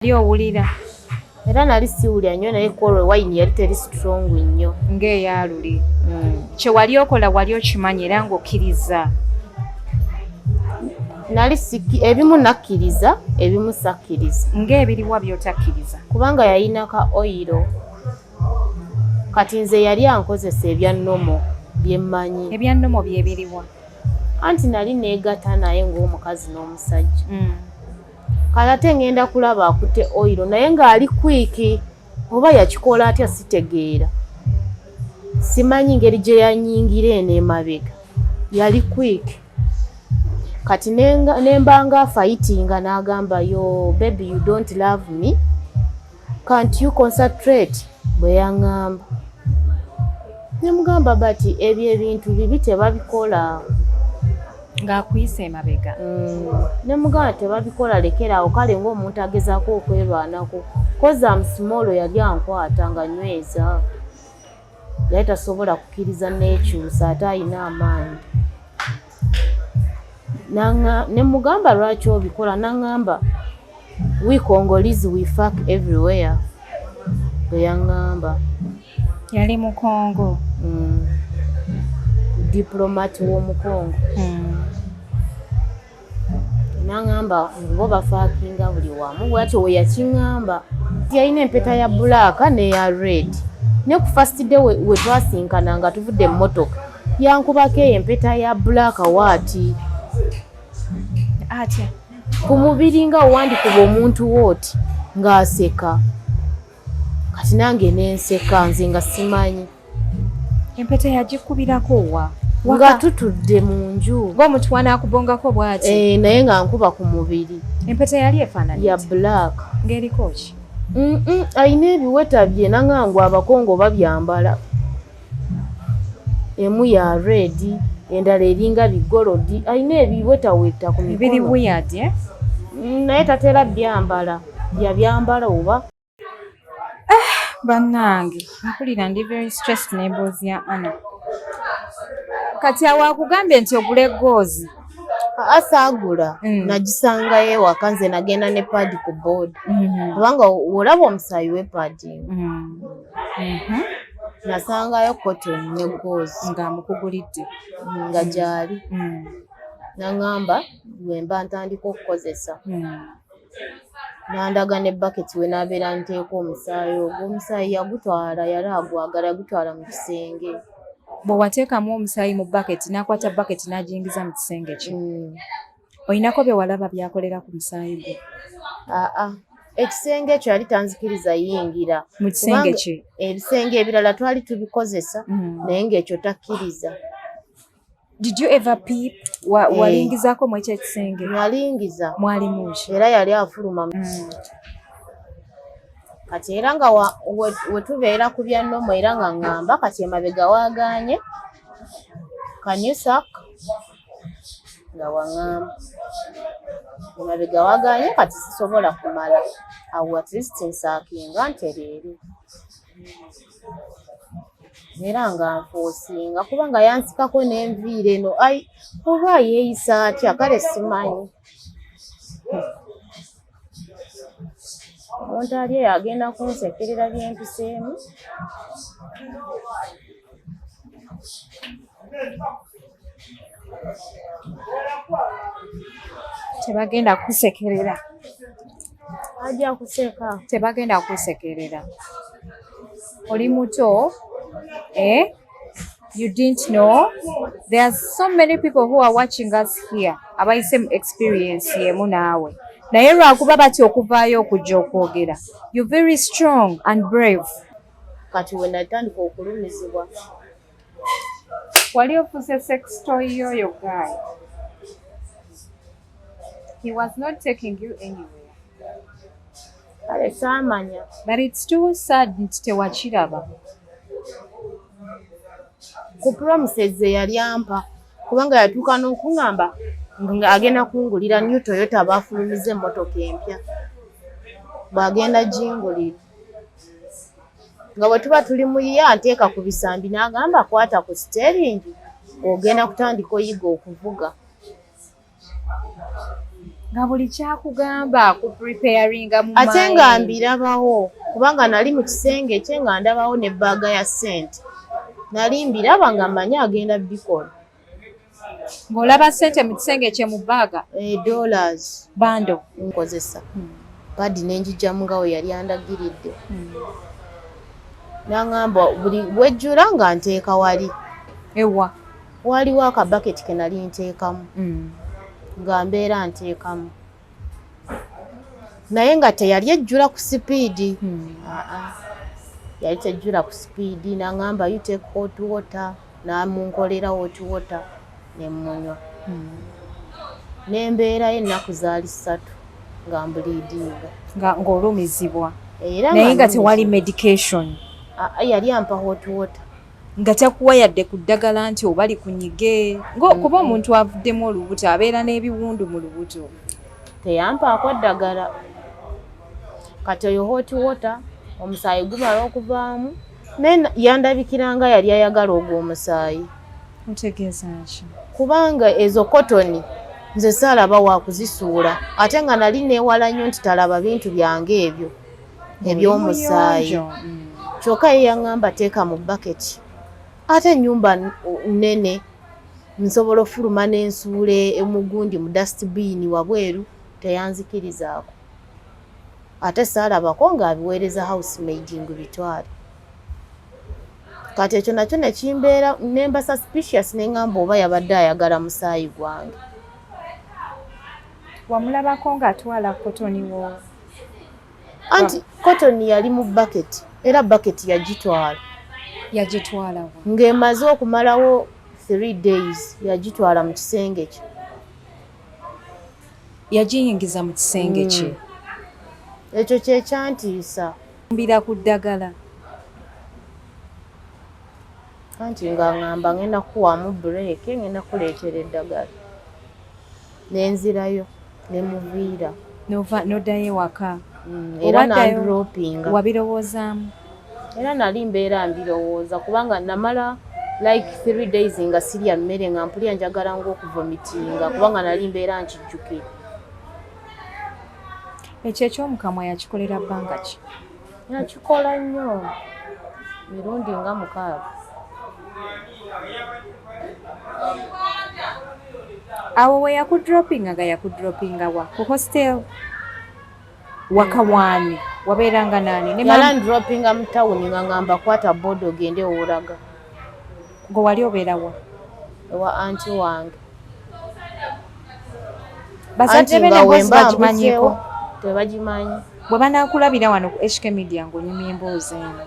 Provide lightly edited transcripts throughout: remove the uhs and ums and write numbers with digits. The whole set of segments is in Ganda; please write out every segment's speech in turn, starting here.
Wali owulira? Era nali siwulira nnyo, naye kwolwo wayini yali teri strong nnyo. Ng'eyaluli. Kye wali okola wali okimanyi era ng'okkiriza? Nali siki, ebimu nakkiriza, ebimu sakkiriza. Ng'ebiriwa by'otakkiriza? Kubanga yalina ka oyiro. Kati nze yali ankozesa ebya normal bye mmanyi. Ebya normal bye biriwa? Anti nali neegatta naye ng'omukazi n'omusajja. Kale ate ngenda kulaba akutte oyiro naye ng'ali quick, oba yakikola atya sitegeera. Simanyi ngeri gye yanyingira eno emabega. Yali quick. Kati ne mba nga fightinga n'agamba, "Yo baby, you don't love me. Can't you concentrate?" Bwe yaŋŋamba. Ne mugamba, "But ebyo ebintu bibi, tebabikola." Ng'akuyisa emabega. Ne mugamba, "Tebabikola, lekera awo." Kale ng'omuntu agezaako okwerwanako. 'Cause I'm small, yali ankwata nga nyweza. Yali tasobola kukkiriza neekyusa ate ayina amaanyi. Ne mugamba, "Lwaki obikola?" N'aŋŋamba, "We Congolese, we fuck everywhere." Bwe yaŋŋamba. Yali Mukongo. Diplomat w'Omukongo. N'aŋŋamba bo bafuckinga buli wamu, bw'atyo we yakiŋŋamba. Yalina empeta ya black n'eya red. Ne ku first day we twasinkana nga tuvudde mu mmotoka, yankubako eyo empeta ya black waati. Atya? Ku mubiri nga wandikuba omuntu wooti ng'aseka. Kati nange ne nseka, nze nga simanyi. Empeta yagikubirako wa? Nga tutudde mu nju. Ng'omuntu wanaakubongako bw'ati? Eh, naye nga nkuba ku mubiri. Empeta yali efaanana Ya etya? black. Ng'eriko ki? Alina ebiweta bye naŋŋangu Abakongo babyambala. Emu ya red, endala eringa bigold. Alina ebiwetaweta ku Biri mikono. weird, eh? Naye tatera byambala. Yabyambala oba? Bannange, mpulira ndi very stressed n'emboozi ya Anna. Kati awo akugambye nti ogule gauze. Aa, saagula. Nagisangayo ewaka, nze nagenda ne pad ku board. Kubanga olaba omusaayi wepaddinga. Nasangayo cotton ne gauze. Ng'amukugulidde. Nga gyali. N'aŋŋamba bwe mba ntandika okukozesa. N'andaga ne bucket we naabeera nteeka omusaayi ogwo. Omusaayi yagutwala, yali agwagala, yagutwala mu kisenge. Bwe wateekamu omusaayi mu bucket, n'akwata bucket n'agiyingiza mu kisenge kye. Olinako bye walaba by'akolera ku musaayi gwo? Aa, ekisenge ekyo yali tanzikiriza yingira. Mu kisenge Kubanga kye? ebisenge ebirala twali tubikozesa, naye ng'ekyo takkiriza. Did you ever peep? Eh. Walingizaako mu ekyo ekisenge? Nalingiza. Mwalimu ki? Era yali afuluma. Kati era nga we tubeera ku bya normal, era nga ŋŋamba, kati emabega waagaanye, "Can you suck?" Nga waŋŋamba. Emabega waagaanye, kati sisobola kumala. Awo at least nsuckinga ntereere. Era nga nforcinga kubanga yansikako n'enviiri eno. Ai, oba yeeyisa atya, kale simanyi. Omuntu ali eyo agenda kunsekerera bye mpiseemu. Tebagenda kukusekerera. Ajja kuseka. Tebagenda kukusekerera. Oli muto, eh? You didn't know. There are so many people who are watching us here abayise mu experience y'emu naawe. Naye lwakuba batya okuvaayo okujja okwogera. You're very strong and brave. Kati we natandika okulumizibwa. Wali ofuuse sex toy y'oyo guy. He was not taking you anywhere. Kale saamanya. But it's too sad nti tewakiraba. Ku promises ze yali ampa, kubanga yatuuka n'okuŋŋamba nga agenda kungulira new Toyota, baafulumiza emmotoka empya. Bw'agenda gingulira. Nga bwe tuba tuli mu ye anteeka ku bisambi n'agamba, "Kwata ku steering, ogenda kutandika oyiga okuvuga." Nga buli kyakugamba ku preparinga mu Ate mind. Nga mbirabawo, kubanga nali mu kisenge kye nga ndabawo ne bag ya ssente, nali mbiraba nga mmanyi agenda bikola. Ng'olaba ssente mu kisenge kye mu bag? Dollars. Bando. Nkozesa pad nenjijjamu nga we yali andagiridde. N'aŋŋamba buli wejjula nga nteeka wali. Ewa? Waliwo akabaketi ke nali nteekamu, nga mbeera nteekamu, naye nga teyali ejjula ku speed. Aa, yali tejjula ku speed. N'aŋŋamba, "You take hot water." N'amunkolera hot water ne mmunywa, n'embeerayo ennaku zaali 3 nga mbleedinga. Nga ng'olumizibwa. Era Naye nga nnumizibwa. tewali medication? Aa, yali ampa hot water. Nga takuwa yadde ku ddagala nti oba likunyige, kuba omuntu avuddemu olubuto abeera n'ebiwundu mu lubuto. Teyampaako ddagala. Kati oyo hot water, omusaayi gumala okuvaamu, naye yandabikiranga yali ayagala ogwo omusaayi. Otegeeza ki? Kubanga ezo cotton nze saalaba wakuzisuula, ate nga nali neewala nnyo nti talaba bintu byange ebyo eby'omusaayi. Kyokka ye yaŋŋamba teeka mu baketi, ate ennyumba nnene, nsobola ofuluma n'ensuula emugundi mu dustbin wabweru. Teyanzikirizaako, ate saalabako ng'abiweereza housemaid ngu bitwale. Kati ekyo nakyo nekimbeera nemba suspicious, neŋŋamba oba yabadde ayagala musaayi gwange. Wamulabako ng'atwala cotton wo? Anti cotton yali mu baketi, era baketi yagitwala. Yagitwala wa? Ng'emaze okumalawo 3 days, yagitwala mu kisenge kye. Yagiyingiza mu kisenge kye? Ekyo kyekyantiisa. Mbira ku ddagala. Anti nga ŋŋamba ngenda kukuwaamu break, ngenda kuleetera eddagala, nenzirayo nemuviira. Nova noddayo ewaka? Era Owaddayo- nandropinga. Wabirowoozaamu? Era nali mbeera mbirowooza, kubanga namala like 3 days nga sirya mmere, nga mpulira njagala ng'okuvomitinga, kubanga nali mbeera nkijjukira. Ekyo ekyomukamwa yakikolera bbanga ki? Nakikola nnyo, mirundi nga 6. Awo we yakudropinga, nga yakudropinga wa? Ku hostel, waka, waani wabeeranga naani ne Yala ndropinga mu tawuni, nga ngamba kwata boda ogende woolaga. Gwe wali obeera wa? Ewa anti wange. Bazadde Anti be nga n'emboozi wemba bagimanyiiko? mbuzeewo, tebagimanyi. Bwe banaakulabira wano ku HK Media ng'onyumya emboozi eno?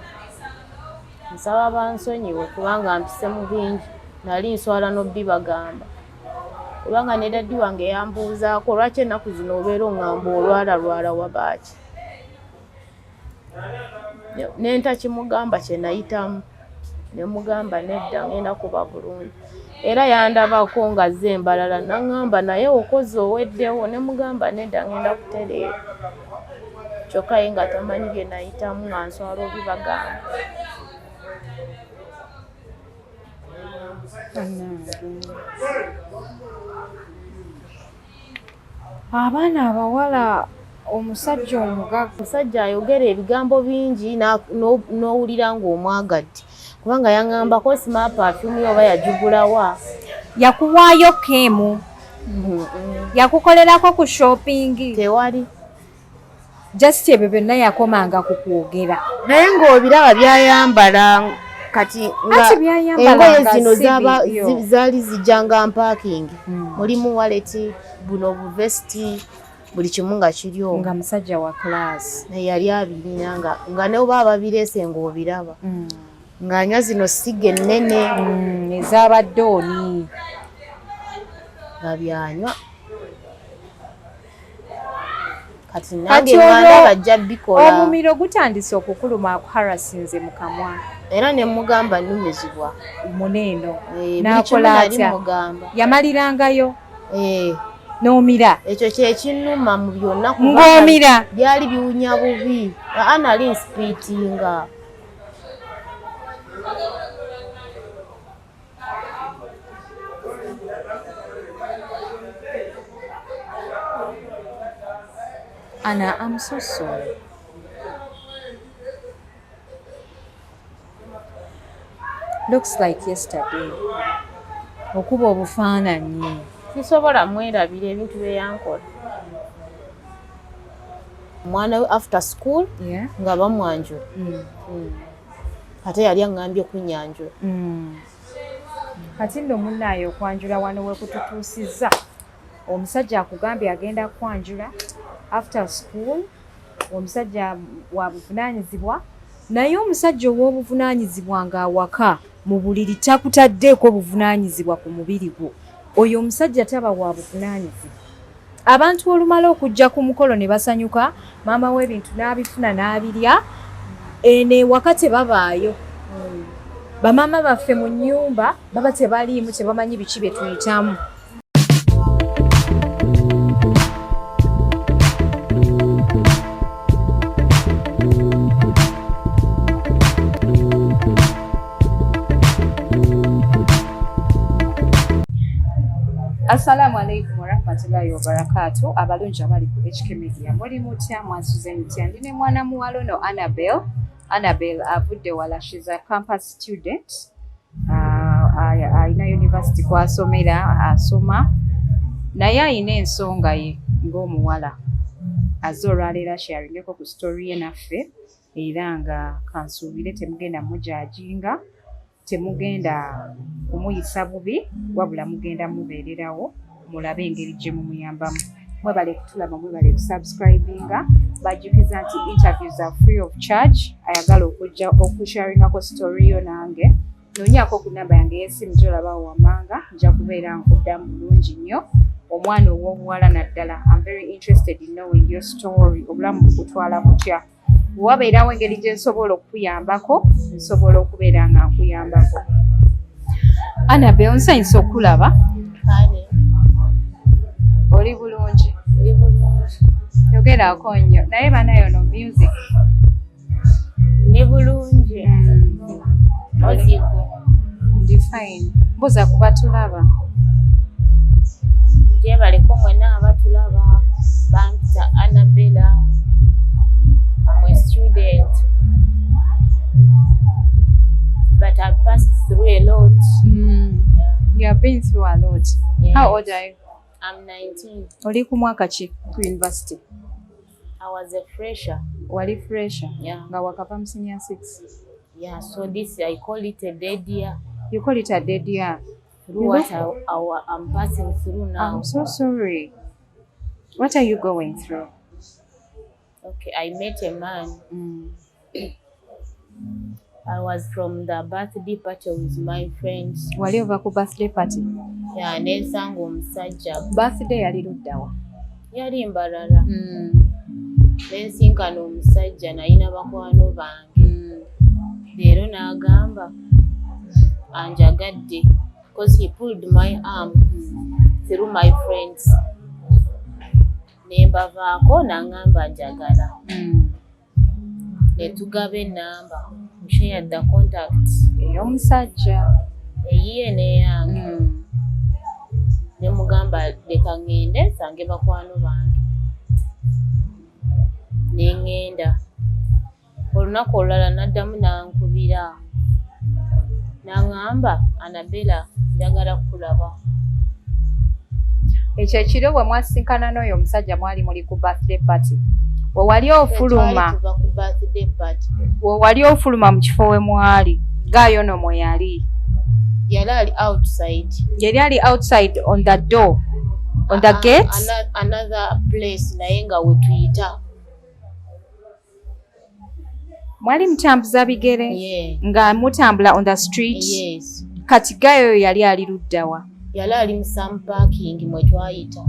Nsaba bansonyiwe, kubanga mpise mu bingi, nali nswala n'obibagamba, kubanga ne daddy wange yambuuzaako, lwaki ennaku zino obeera oŋŋamba olwalalwala, wabaaki? Ne ntakimugamba kye nayitamu, ne mugamba nedda, ngenda kuba bulungi. Era yandabako nga zze embalala, naŋŋamba, naye okoze oweddewo? Ne mugamba nedda, ngenda kutereera. Kyokka ye nga tamanyi bye nayitamu, nga nswala obibagamba. Bannange. Abaana abawala, omusajja omugagga. Omusajja ayogera ebigambo bingi, n'owulira ng'omwagadde, kubanga yaŋŋambako sima perfume oba yagigulawa. Yakuwaayo keemu? Yakukolerako ku shopping? Tewali. Just ebyo byonna yakomanga ku kwogera. Naye ng'obiraba byayambala kati nga Anti byayambala engoye nga zino si zaba bibyo. zaali zijjanga mpacking, mulimu wallet, buno buvesiti, buli kimu nga kiri omwo. Nga musajja wa class. Naye yali abirina, nga ne oba ababireese ng'obiraba, ng'anywa zino siga ennene. Ez'abaddooni. Nga byanywa kati Kati nange olwo nga ndaba ajja bikola. Omumiro gutandise okukuluma, akuharasinze mu kamwa. Era ne mugamba nnumizibwa. Muneeno. Eh, buli kimu N'akola nali atya? mugamba. Yamalirangayo? Eh. N'omira? Ekyo kyekinnuma mu byonna, kubanga Ng'omira? byali biwunya bubi. Aa, nali nspittinga. Anna, I'm so sorry. Looks like yesterday. Okuba obufaananyi. Sisobola mwerabira ebintu bye yankola. Omwana we after school nga bamwanjula. Ate yali aŋŋambye kunyanjula. Kati nno munnaaye okwanjula wano we kututuusizza. Omusajja akugambye agenda kwanjula after school, omusajja wa buvunaanyizibwa, naye omusajja ow'obuvunaanyizibwa ng'awaka mu buliri takutaddeeko buvunaanyizibwa ku mubiri gwo, oyo omusajja taba wa buvunaanyizibwa. Abantu olumala okujja ku mukolo ne basanyuka, maama w'ebintu n'abifuna n'abirya, eno ewaka tebabaayo. Bamaama baffe mu nnyumba baba tebaliimu, tebamanyi biki bye tuyitamu. Assalamu alaikum warahmatullahi wabarakatuh. Abalungi abali ku HK Media, muli mutya? Mwasuze mutya? Ndi ne mwana muwala ono Annabel. Annabel avudde wala, she's a campus student. Alina university kwasomera, asoma, naye ayina ensonga ye ng'omuwala azze olwaleero asharingeko ku story ye naffe, era nga kansuubire temugenda mujajinga, temugenda kumuyisa bubi, wabula mugenda mubeererawo mulabe engeri gye mumuyambamu. Mwebale kutulaba, mwebale kusubscribinga. Bajjukiza nti interviews are free of charge. Ayagala okujja okusharingako story yo nange, noonyaako ku namba yange ey'essimu gy'olabawo wammanga, nja kubeera nkuddamu bulungi nnyo. Omwana ow'obuwala naddala, I'm very interested in knowing your story. Obulamu bukutwala butya? Wabeerawo engeri gye nsobola okukuyambako, nsobola okubeera nga nkuyambako. Annabel, nsanyusa okulaba. Kale. Oli bulungi? Ndi bulungi. Yogerako nnyo naye banayo no music. Ndi bulungi. Ozigo. Ndi fine. Mbuza kuba tulaba. Gyebaleko mwenna abatulaba. Bampita Annabella. I'm a student. But I've passed through a lot. Yeah. You have been through a lot. Yes. How old are you? I'm 19. Oli ku mwaka ki ku university? I was a fresher. Wali fresher? Yeah. Nga wakava mu senior 6. Yeah, so this I call it a dead year. You call it a dead year. Through what I'm passing through now. I'm so sorry. What are you going through? Okay, I met a man. I was from the birthday party with my friends. Wali ova ku birthday party? Yeah, nensanga omusajja. Birthday yali luddawa? Yali Mbarara. Nensinkana omusajja nalina bakwano bange. Leero n'agamba anjagadde because he pulled my arm through my friends. Ne mbavaako n'angamba njagala. Ne tugaba ennamba. We shared the contacts. Ey'omusajja. Eyiye n'eyange. Ne mugamba leka ŋŋende nsange bakwano bange. Ne ŋŋenda. Olunaku olulala n'addamu n'ankubira. N'aŋŋamba Annabella njagala kukulaba. Ekyo ekiro bwe mwasinkana n'oyo omusajja mwali muli ku birthday party. We wali ofuluma. Twali tuva ku birthday party. We wali ofuluma mu kifo we mwali. Gaayo no mwe yali. Yali ali outside. Yali ali outside on the door. On the gate? Another place naye nga we tuyita. Mwali mutambuza bigere? Yeah. Nga mutambula on the street? Yes. Kati gaayo yali ali luddawa? Yali ali mu some parking mwe twayita.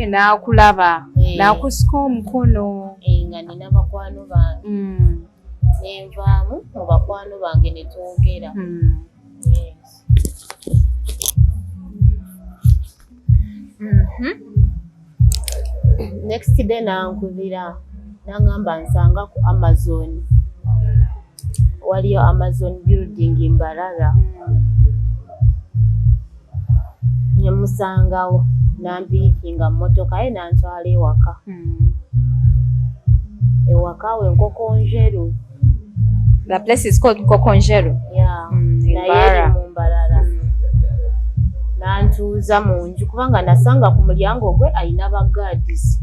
N'akulaba. N'akusika omukono. Nga nina bakwano bange. Ne nvaamu mu bakwano bange ne twogera. Yes. Next day n'ankubira n'angamba nsanga ku Amazon. Waliyo Amazon building Mbarara. Ne musangawo n'ampiikinga mmotoka ye n'antwala ewaka. Ewaka we Nkokonjeru. The place is called Nkokonjeru. Yeah. In Naye eri Mbarara. mu Mbarara. Nantuuza mu nju kubanga nasanga ku mulyango gwe ayina ba guards.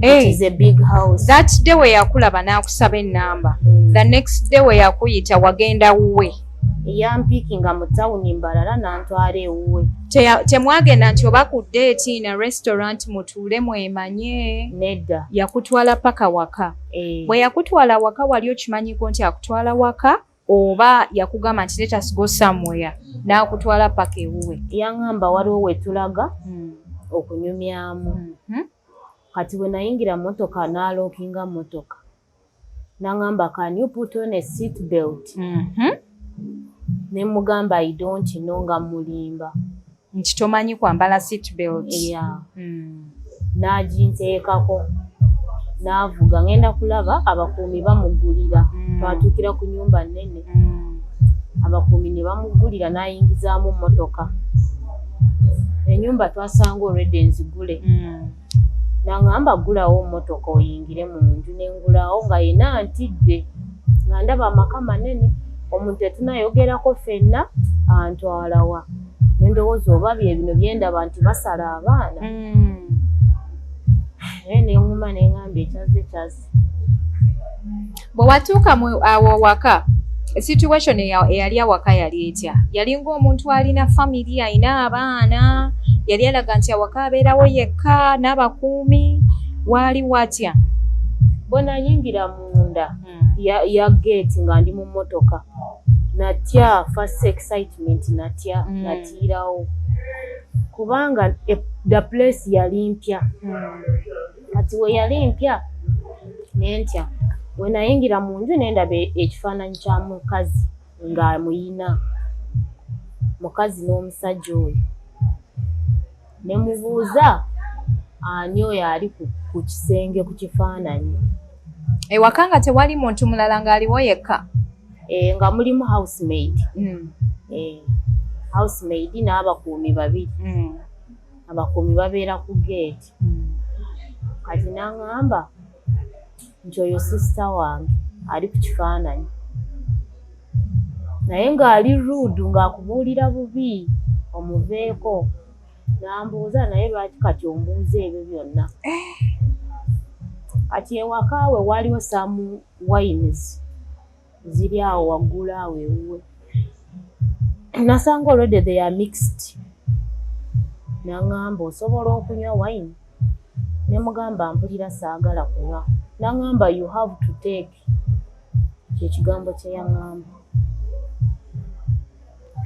It Hey, is a big house. That day we yakulaba n'akusaba ennamba. The next day we yakuyita wagenda wuwe. Yampiikinga mu tawuni Mbarara n'antwala ewuwe. Temwagenda nti oba ku date in a restaurant mutuule mwemanye. Nedda. Yakutwala paka waka. Eh. Bwe yakutwala waka, wali okimanyiko nti akutwala waka oba yakugamba nti let us go somewhere n'akutwala paka ewuwe? Yaŋŋamba waliwo we tulaga okunyumyamu. Kati bwe nayingira mmotoka n'alookinga mmotoka, n'aŋŋamba, "Can you put on a seat belt?" Ne mugamba, "I don't know," nga mulimba. Nti tomanyi kwambala seat belt. Yeah. N'aginteekako n'avuga, ngenda kulaba abakuumi bamuggulira. Twatuukira ku nnyumba nnene. Abakuumi ne bamuggulira n'ayingizaamu mmotoka. Ennyumba twasanga olwedde enzigule. N'aŋŋamba, "Ggulawo mmotoka oyingire mu nju." Ne ngulawo nga yenna ntidde nga ndaba amaka manene, omuntu tetunayogerako ffenna antwala wa? Ne ndowooza oba bye bino bye ndaba nti basala abaana. Naye ne ŋŋuma ne ŋŋamba ekyazze kyazze. Bwe watuuka mu awo waka, situation eyali awaka yali etya? Yali ng'omuntu alina family, alina abaana? Yali alaga nti awaka abeerawo yekka n'abakuumi? Waali watya? Bwe nayingira munda ya gate nga ndi mu mmotoka, natya. First excitement, natya. Natiirawo kubanga the place yali mpya. Kati we yali mpya nentya. We nayingira mu nju nendaba ekifaananyi kya mukazi nga muyina mukazi n'omusajja oyo, ne mubuuza ani oyo ali ku kisenge ku kifaananyi. Ewaka nga tewali muntu mulala, ng'aliwo yekka? E, nga mulimu housemaid. E, housemaid n'abakuumi babiri. Abakuumi babeera ku gate. Kati n'aŋŋamba nti oyo sister wange ali ku kifaananyi, naye ng'ali rude, ng'akubuulira bubi omuveeko. N'ambuuza, naye lwaki kati ombuuza ebyo byonna? Kati ewaka we waliwo some wines ziri awo waggulu awo ewuwe, nasanga already they are mixed. N'aŋŋamba, "Osobola okunywa wine?" Ne mugamba, "Mpulira saagala kunywa." N'aŋŋamba, "You have to take." Kyekigambo kye yaŋŋamba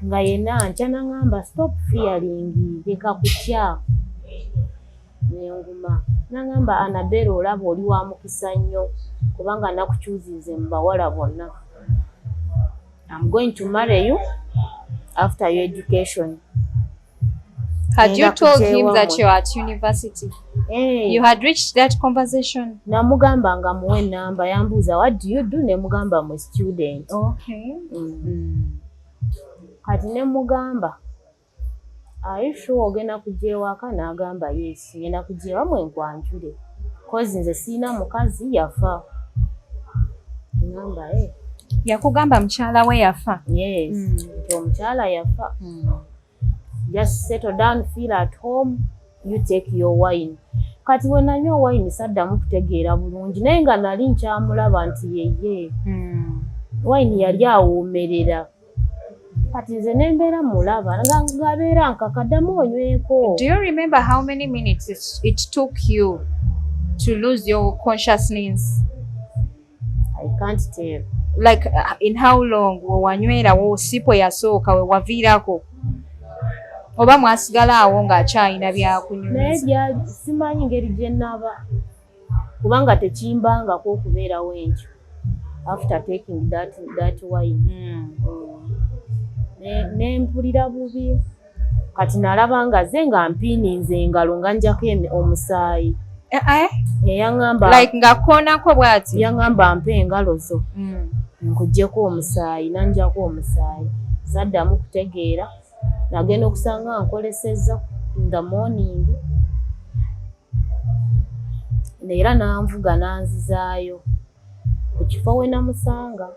nga yenna ntya. N'aŋŋamba, "Stop fearing, leka kutya." Nenguma. N'aŋŋamba, "Anabera, olaba oli wa mukisa nnyo kubanga nakukyuzize mu bawala bonna. I'm going to marry you after your education." Had you told him that you're at university? Hey. You had reached that conversation? Namugamba nga muwe enamba. Yambuuza, "What do you do?" Ne mugamba, "Mu student." Okay. Kati ne mugamba, "Are you sure ogenda kujja ewaka?" N'agamba, "Yes, ngenda kujja ewamwe nkwanjule, 'cause nze siina mukazi, yafa." Ngamba, "Eh." Yakugamba mukyala we yafa? Yes. Nti omukyala yafa. "Just settle down, feel at home, you take your wine." Kati we nanywa wine saddamu kutegeera bulungi, naye nga nali nkyamulaba nti yeye. Wine yali awoomerera. Kati nze nembeera mulaba ng'abeera nkakaddamu onyweko. Do you remember how many minutes it took you to lose your consciousness? I can't tell. Like in how long we wanywerawo sip eyasooka we waviirako? Oba mwasigala awo ng'akyalina Naye byakunyumiza? Byali simanyi ngeri gye naba, kubanga tekimbangako okubeerawo entyo after taking that wine. Ne mpulira bubi. Kati nalaba nga ze nga mpiininze engalo nga njako omusaayi. Eh, eh? Eyaŋŋamba Like ng'akoonako bw'ati? Yaŋŋamba, "Mpa engalo zo nkuggyeko omusaayi." Nanjako omusaayi, saddamu kutegeera. Nagenda okusanga nkolesezza in the morning. Era nanvuga nanzizaayo ku kifo we namusanga,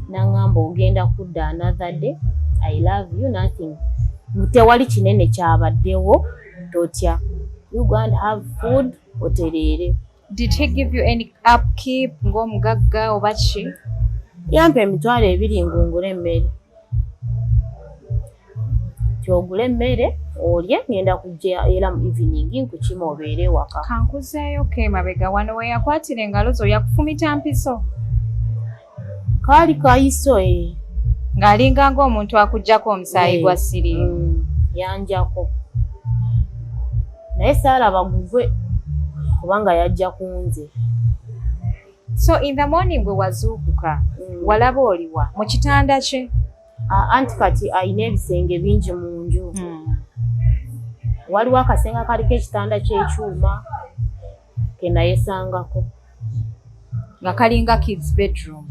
naŋŋamba, "Ogenda kudda another day. I love you, nothing, tewali kinene kyabaddewo, totya, you go and have food, otereere." Did he give you any upkeep ng'omugagga oba ki? Yampa 20,000 ngungula emmere, kyogula emmere olye, ngenda kujja era mu evening nkukima obeere ewaka. Kankuzeeyoko emabega wano we yakwatira engalo zo, yakufumita mpiso? Kaali kayiso e. Ng'alinga ng'omuntu akugjako omusaayi gwa siriimu. Yanjako naye saalaba gugwe kubanga yajja ku nze. So in the morning bwe wazuukuka, walaba oliwa? Mu kitanda kye? Anti kati ayina ebisenge bingi mu nju. Waliwo akasenge akaliko ekitanda ky'ekyuma ke nayesangako. Nga kalinga kids bedroom?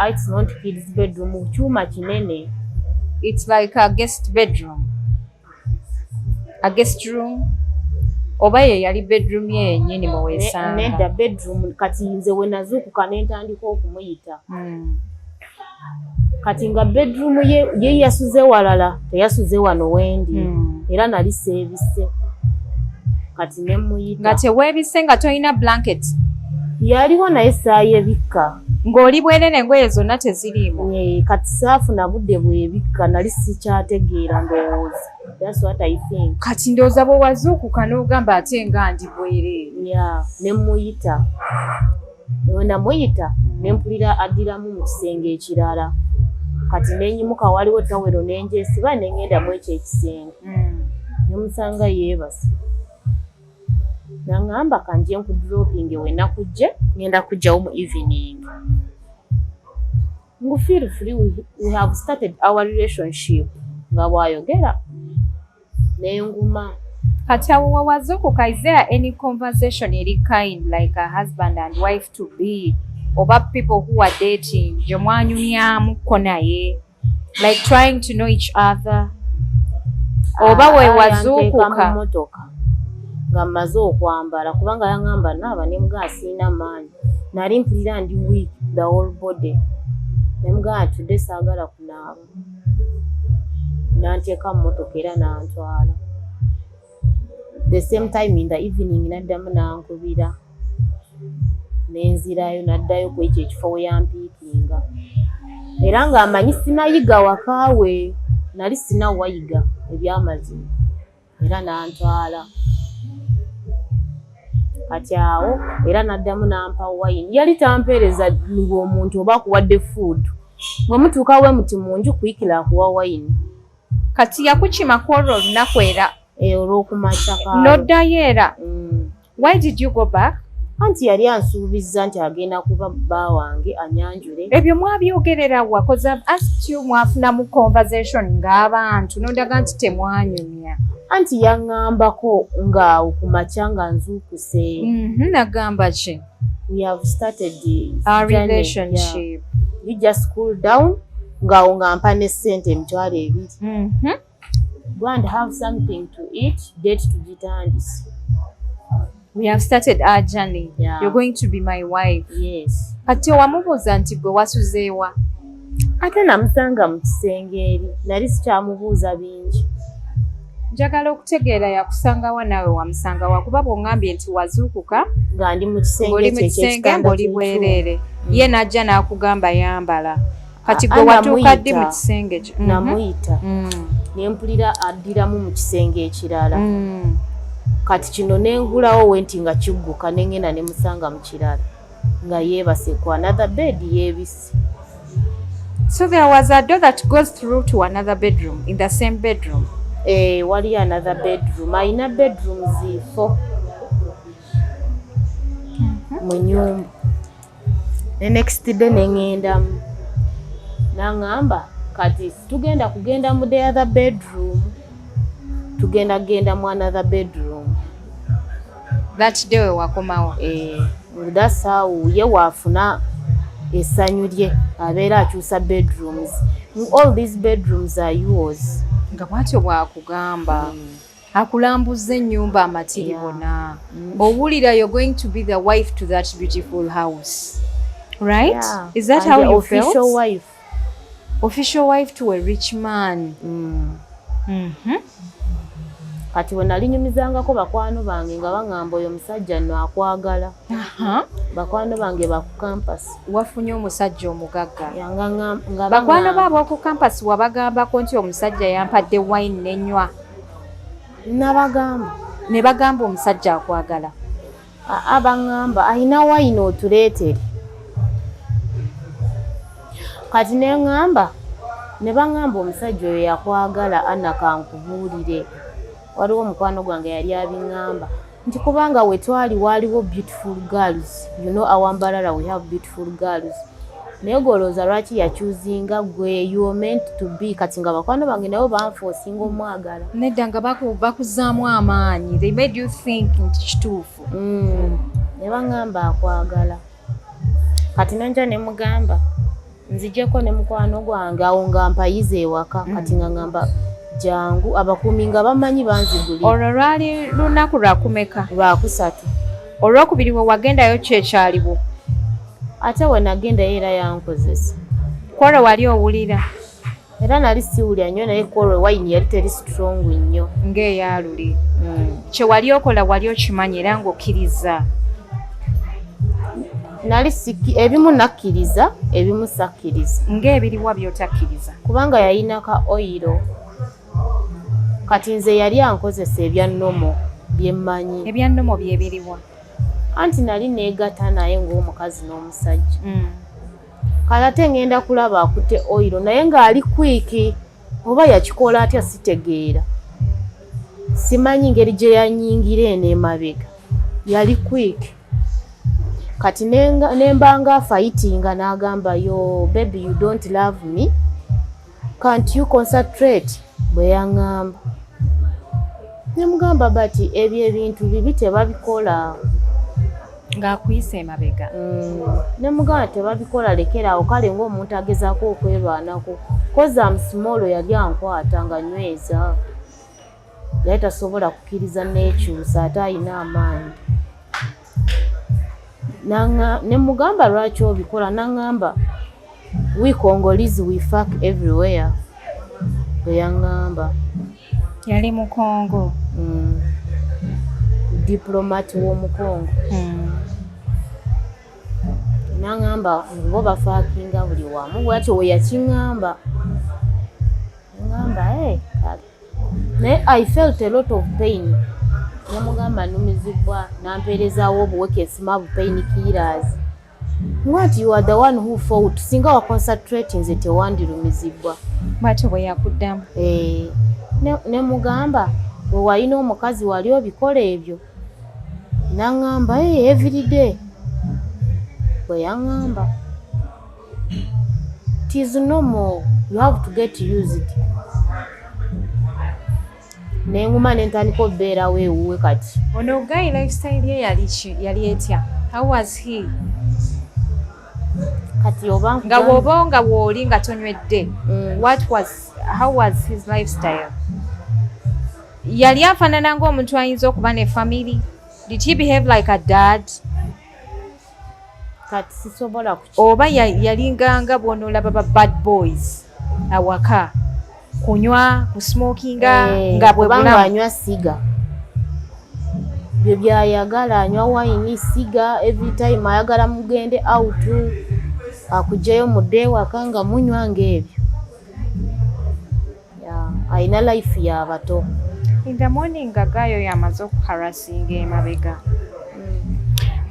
It's not kids bedroom, kyuma kinene. It's like a guest bedroom, a guest room, oba ye yali bedroom ye yennyini mwe weesanga? Nedda, bedroom. Kati nze we nazuukuka ne ntandika okumuyita. Kati nga bedroom ye, ye yasuze walala, teyasuze wano wendi. Era nali seebisse, kati ne muyita. Nga teweebisse, nga tolina blanket? Yaliwo naye saayebikka. Ng'oli bwerere, engoye zonna teziriimu? Kati saafuna budde bwebikka, nali sikyategeera ndowooza. That's what I think. Kati ndowooza bwe wazuukuka n'ogamba, "Ate nga ndi bwereere." Yeah, ne muyita. We namuyita ne mpulira addiramu mu kisenge ekirala. Kati nenyimuka, waliwo tawero nenjesiba ne ŋŋenda mu ekyo ekisenge. Ne musanga yeebase. Naŋŋamba, "Kanje nkudropinge we nakujje, ŋŋenda kujjawo mu evening." Ngu, "Feel free, we have started our relationship," nga bw'ayogera nenguma. Kati awo we wazuukuka, is there any conversation eri kind like a husband and wife to be oba people who are dating gye mwanyumyamuko naye, like trying to know each other, oba we Yanteeka mu wazuukuka? mmotoka nga mmaze okwambala, kubanga yaŋŋamba naaba, ne mugamba siina maanyi, nali mpulira ndi weak the whole body, ne mugamba tudde saagala kunaaba. Nanteeka mu mmotoka era n'antwala. The same time in the evening n'addamu n'ankubira, nenzirayo, n'addayo ku ekyo ekifo we yampiikinga, era ng'amanyi sinayiga waka we, nali sina wayiga ebyamazima, era n'antwala. Kati awo era n'addamu n'ampa wine. Yali tampeereza ng'omuntu oba akuwadde food, bwe mutuuka we muti mu nju kuyikira akuwa wine. Kati yakukima ku olwo olunaku era? Olw'okumakya kaalo. N'oddayo era? Mm. Why did you go back? Anti yali ansuubizza nti agenda kuba bba wange, anyanjule. Ebyo mwabyogerera wa? 'Cause I've asked you, mwafunamu conversation ng'abantu, n'ondaga nti temwanyumya. Anti yaŋŋambako ng'awo ku makya nga nzuukuse. Nagamba ki? "We have started the Our journey, relationship. Yeah. You just cool down," ng'awo nga mpa ne ssente 20,000. "Go and have something to eat, date tugitandise." We have started our journey. Yeah. You're going to be my wife. Yes. Kati wamubuuza nti gwe wasuzeewa? Ate namusanga mu kisenge eri, nali sikyamubuuza bingi. Njagala okutegeera yakusangawa naawe wamusangawa, kuba bw'oŋŋambye nti wazuukuka nga ndi mu kisenge ng'oli mu kye kisenge, eky'ekitanda ng'oli ky'ekyuma. bwereere, ye n'ajja n'akugamba yambala. Kati gwe Ah, watuuka ddi mu namuyita. kisenge kye? Namuyita ne mpulira addiramu mu kisenge ekirala. Kati kino nengulawo we nti nga kigguka, ne ŋŋenda ne musanga mu kirala nga yeebase ku another bed, yeebisse. So there was a door that goes through to another bedroom in the same bedroom? Eh, waliyo another bedroom, ayina bedrooms four mu nyumba. Ne next day ne ŋŋendamu, n'aŋŋamba, "Kati tugenda kugenda mu the other bedroom, tugenda kugenda mu another bedroom." That day we wakomawo? Eh, that's how ye waafuna essanyu lye, abeera akyusa bedrooms. "All these bedrooms are yours." Nga bw'atyo bw'akugamba? Akulambuza ennyumba amatiribona. Owulira you're going to be the wife to that beautiful house, right? Yeah. Is that And how the you official felt? Wife. Official wife to a rich man. Kati we nali nyumizangako bakwano bange nga baŋŋamba, "Oyo omusajja nno akwagala." Bakwano bange baku campus. Wafunye omusajja omugagga. Ya, nga Bakwano baŋŋamba. Baabo ku campus wabagambako nti omusajja yampadde wine nenywa? Nabagamba. Ne bagamba omusajja akwagala? Aa, baŋŋamba ayina wine otuleetere. Kati ne ŋŋamba, ne baŋŋamba, "Omusajja oyo yakwagala, Anna, kankubuulire." Waliwo omukwano gwange yali abiŋŋamba nti kubanga we twali waaliwo beautiful girls, you know our Mbarara, we have beautiful girls, naye golowooza lwaki yachoosinga gwe? You were meant to be. Kati nga bakwano bange nabo banforcinga omwagala. Nedda, nga bakuzaamu amaanyi. They made you think nti kituufu. Ne baŋŋamba akwagala. Kati nanja ne mugamba nzijeko ne mukwano gwange awo nga mpayiza ewaka. Kati nga ŋŋamba jangu, abakuumi nga bamanyi banzigulira. Olwo lwali lunaku lwakumeka? Lwakusatu. Olwokubiri we wagendayo kyekyaliwo? Ate we nagendayo era yankozesa. Kwolwo wali owulira? Era nali siwulira nnyo, naye kwolwo wayini yali teri strong nnyo. Ng'eyaluli. Kye wali okola wali okimanyi era ng'okkiriza? Nali ebimu nakkiriza, ebimu sakkiriza. Ng'ebiriwa by'otakkiriza? Kubanga yalina ka oil. Kati nze yali ankozesa ebya normal byemmanyi. Ebya normal byebiriwa? Anti nali neegatta naye ng'omukazi n'omusajja. Kale ate ngenda kulaba akutte oil, naye ng'ali quick, oba yakikola atya sitegeera, simanyi ngeri gye yanyingira eno emabega, yali quick. Kati nembanga afightinga, n'agamba, "Yo baby, you don't love me, can't you concentrate?" Bwe yaŋŋamba, nemugamba, "But ebyo ebintu bibi, tebabikola." Ng'akuyisa emabega. Nemugamba, "Tebabikola, lekeraawo." Kale ng'omuntu agezaako okwerwanako, 'cause am small, yali ankwata nga nyweza, yali tasobola kukkiriza neekyusa, ate ayina amaanyi. Ne mugamba, "Lwaki obikola?" Naŋŋamba, "We Congolese, we fuck everywhere," bwe yaŋŋamba. Yali Mukongo? Diplomat w'Omukongo. Naŋŋamba bo bafuckinga buli wamu, bwatyo we yakiŋŋamba. Ŋŋamba, "Hey, kale." Naye I felt a lot of pain. Namugamba numizibwa, nampeerezaawo obuweke ensima, bu pain killers. What, you are the one who fought, singa wa concentrate nze tewandirumizibwa. Bwatyo bwe yakuddamu? Eh, ne mugamba, "Bwe walina omukazi wali obikola ebyo?" Naŋŋamba, "Hey, everyday." Bwe yaŋŋamba, "It is normal, you have to get used." Neŋuma nentandika obeerawo ewuwe kati. Ono guy lifestyle ye yali ki? Yali etya? How was he? Kati oba nga bw'oba nga bw'oli nga tonywedde, what was how was his lifestyle? Yali afaanana ng'omuntu ayinza okuba ne family? Did he behave like a dad? Kati sisobola kuki. Oba yalinganga bw'onoolaba ba bad boys awaka, kunywa, kusmokinga, Eh, nga bwe kubanga bulamu? Anywa siga, bye byayagala, anywa wayini, siga, every time ayagala mugende out, akugyeyo mudde ewaka nga munywa ng'ebyo. Yeah, ayina life y'abato. In the morning nga guy oyo amaze okuharassinga emabega,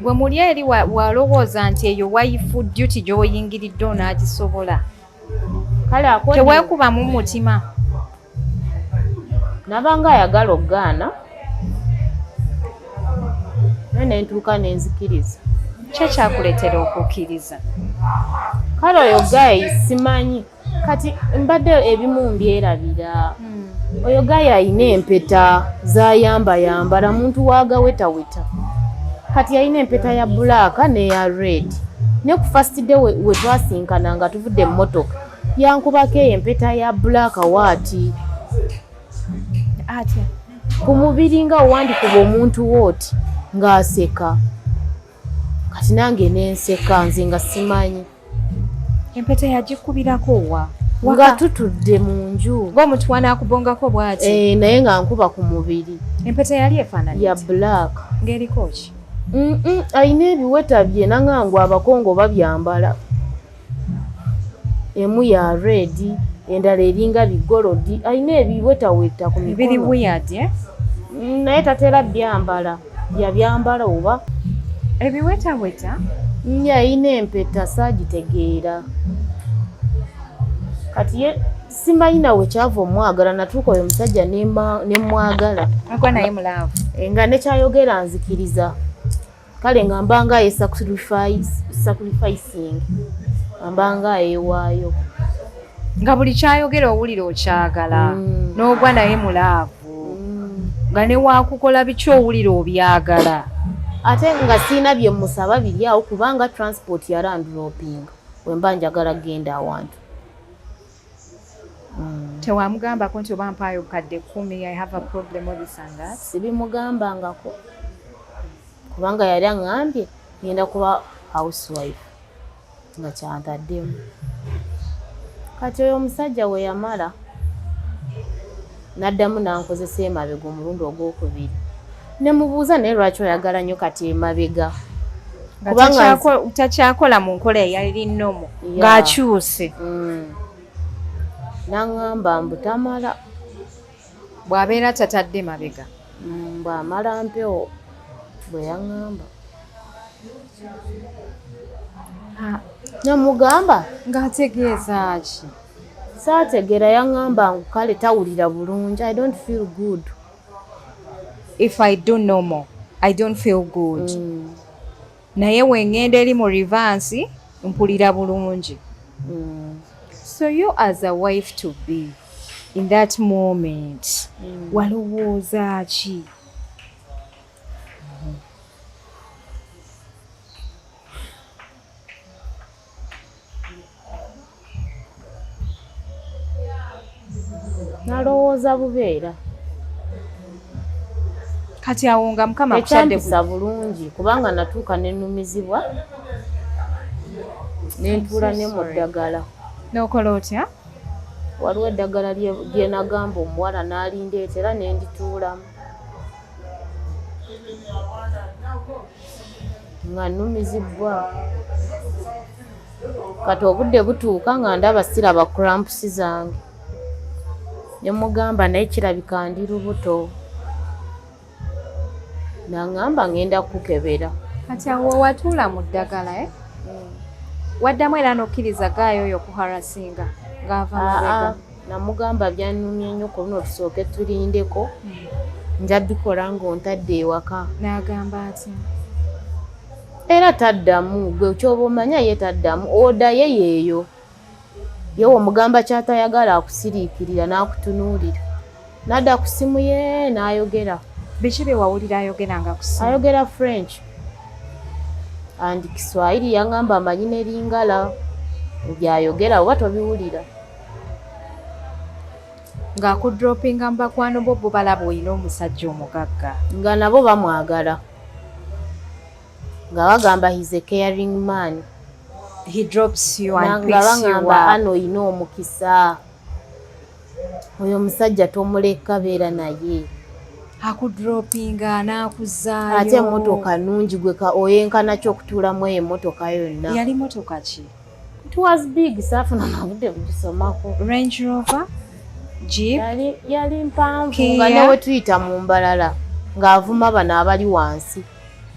gwe muli eri walowooza nti eyo wife duty gy'oyingiridde onaagisobola? Kale akoni. Teweekubamu mutima? Nabanga ayagala okugaana, naye nentuuka nenzikiriza. Ki ekyakuleetera okukkiriza? Kale oyo guy simanyi, kati mbadde ebimu mbyerabira. Oyo guy ayina empeta zayambayambala, muntu wagawetaweta. Kati yalina empeta ya black n'eya red, ne ku first day we twasinkana nga tuvudde mu mmotoka, yankubako eyo empeta ya black waati. Atya? Ku mubiri nga wandikuba omuntu wooti ng'aseka. Kati nange nenseka, nze nga simanyi. Empeta yagikubirako wa? Nga tutudde mu nju. Ng'omuntu wanaakubongako bw'ati? Eh, naye nga nkuba ku mubiri. Empeta yali efaanana ya black. Ng'eriko ki? Alina ebiweta bye nangangwa Abakongo babyambala. Emu ya red, endala eringa bigolodi. Alina ebiwetaweta ku mikono. Biri weird, eh? Naye tatera byambala. Yabyambala oba? Ebiwetaweta? Alina empeta saagitegeera. Kati ye simanyi nawe kyava omwagala, natuuka oyo omusajja ne mwagala. Agwa naye mu love. Nga nekyayogera nzikiriza. Kale nga mbanga ye sacrificing. Mbanga yeewaayo. Nga buli kyayogera owulira okyagala. N'ogwa naye mu love. Nga ne waakukola biki owulira obyagala. Ate nga sirina bye musaba biri awo kubanga transport yarandropinga. Bwe mba njagala kugenda awantu. Tewamugambako nti oba mpaayo obukadde 10, I have a problem with this and that? Sibimugambangako. Kubanga yali aŋŋambye ngenda kuba housewife nga kyantaddemu. Kati oyo omusajja we yamala n'addamu n'ankozesa emabega omulundi ogwokubiri. Ne mubuuza naye lwaki oyagala nnyo kati emabega? Nga takyakola mu nkola eyali nnomo, ng'akyuse. N'aŋŋamba mbu tamala. Bw'abeera tatadde mabega. Bw'amala mpewo bwe yaŋŋamba. Namugamba. Ng'ategeeza ki? Saategeera, yaŋŋamba ngu kale tawulira bulungi. I don't feel good. If I do normal, I don't feel good. Naye we ŋŋenda eri mu reverse, mpulira bulungi. So you as a wife to be, in that moment, walowooza ki? Nalowooza bubeera. Kati awo nga Mukama akusadde Tekyampisa bulungi kubanga natuuka ne nnumizibwa ne ntuula ne mu ddagala. N'okola otya? Waliwo eddagala lye nagamba omuwala n'alindeetera ne ndituulamu. Nga nnumizibwa. Kati obudde butuuka nga ndaba siraba cramps zange. Ne mugamba naye kirabika ndi lubuto. N'aŋŋamba ŋŋenda kukukebera. Kati awo watuula mu ddagala, eh? Waddamu era n'okkiriza gaayo oyo okuharasinga ng'ava mabega. Namugamba byannumye nnyo ku luno tusooke tulindeko. Nja bikola ng'ontadde ewaka. N'agamba atya? Era taddamu, gwe ky'oba omanya ye taddamu, oda ye yeeyo. Ye w'omugamba ky'atayagala akusiriikirira n'akutunuulira. N'adda ku ssimu ye n'ayogera. Biki bye wawulira ayogera nga ku ssimu? Ayogera French and Kiswahili, yaŋŋamba amanyi ne Lingala. By'ayogera oba tobiwulira. Ng'akudropinga mu bakwano bo, bo balaba olina omusajja omugagga. Nga nabo bamwagala. Nga bagamba he's a caring man. He drops you and Nga picks you baŋŋamba up. Ano olina omukisa. Oyo omusajja tomuleka, beera naye. Akudropinga n'akuzaayo. Ate emmotoka nnungi, gwe ka oyenkana ki okutuulamu eyo emmotoka yonna? Yali mmotoka ki? It was big, saafuna na budde bugisomako. Range Rover? Jeep? Yali mpanvu Kia? nga ne we tuyita mu Mbalala ng'avuma bano abali wansi.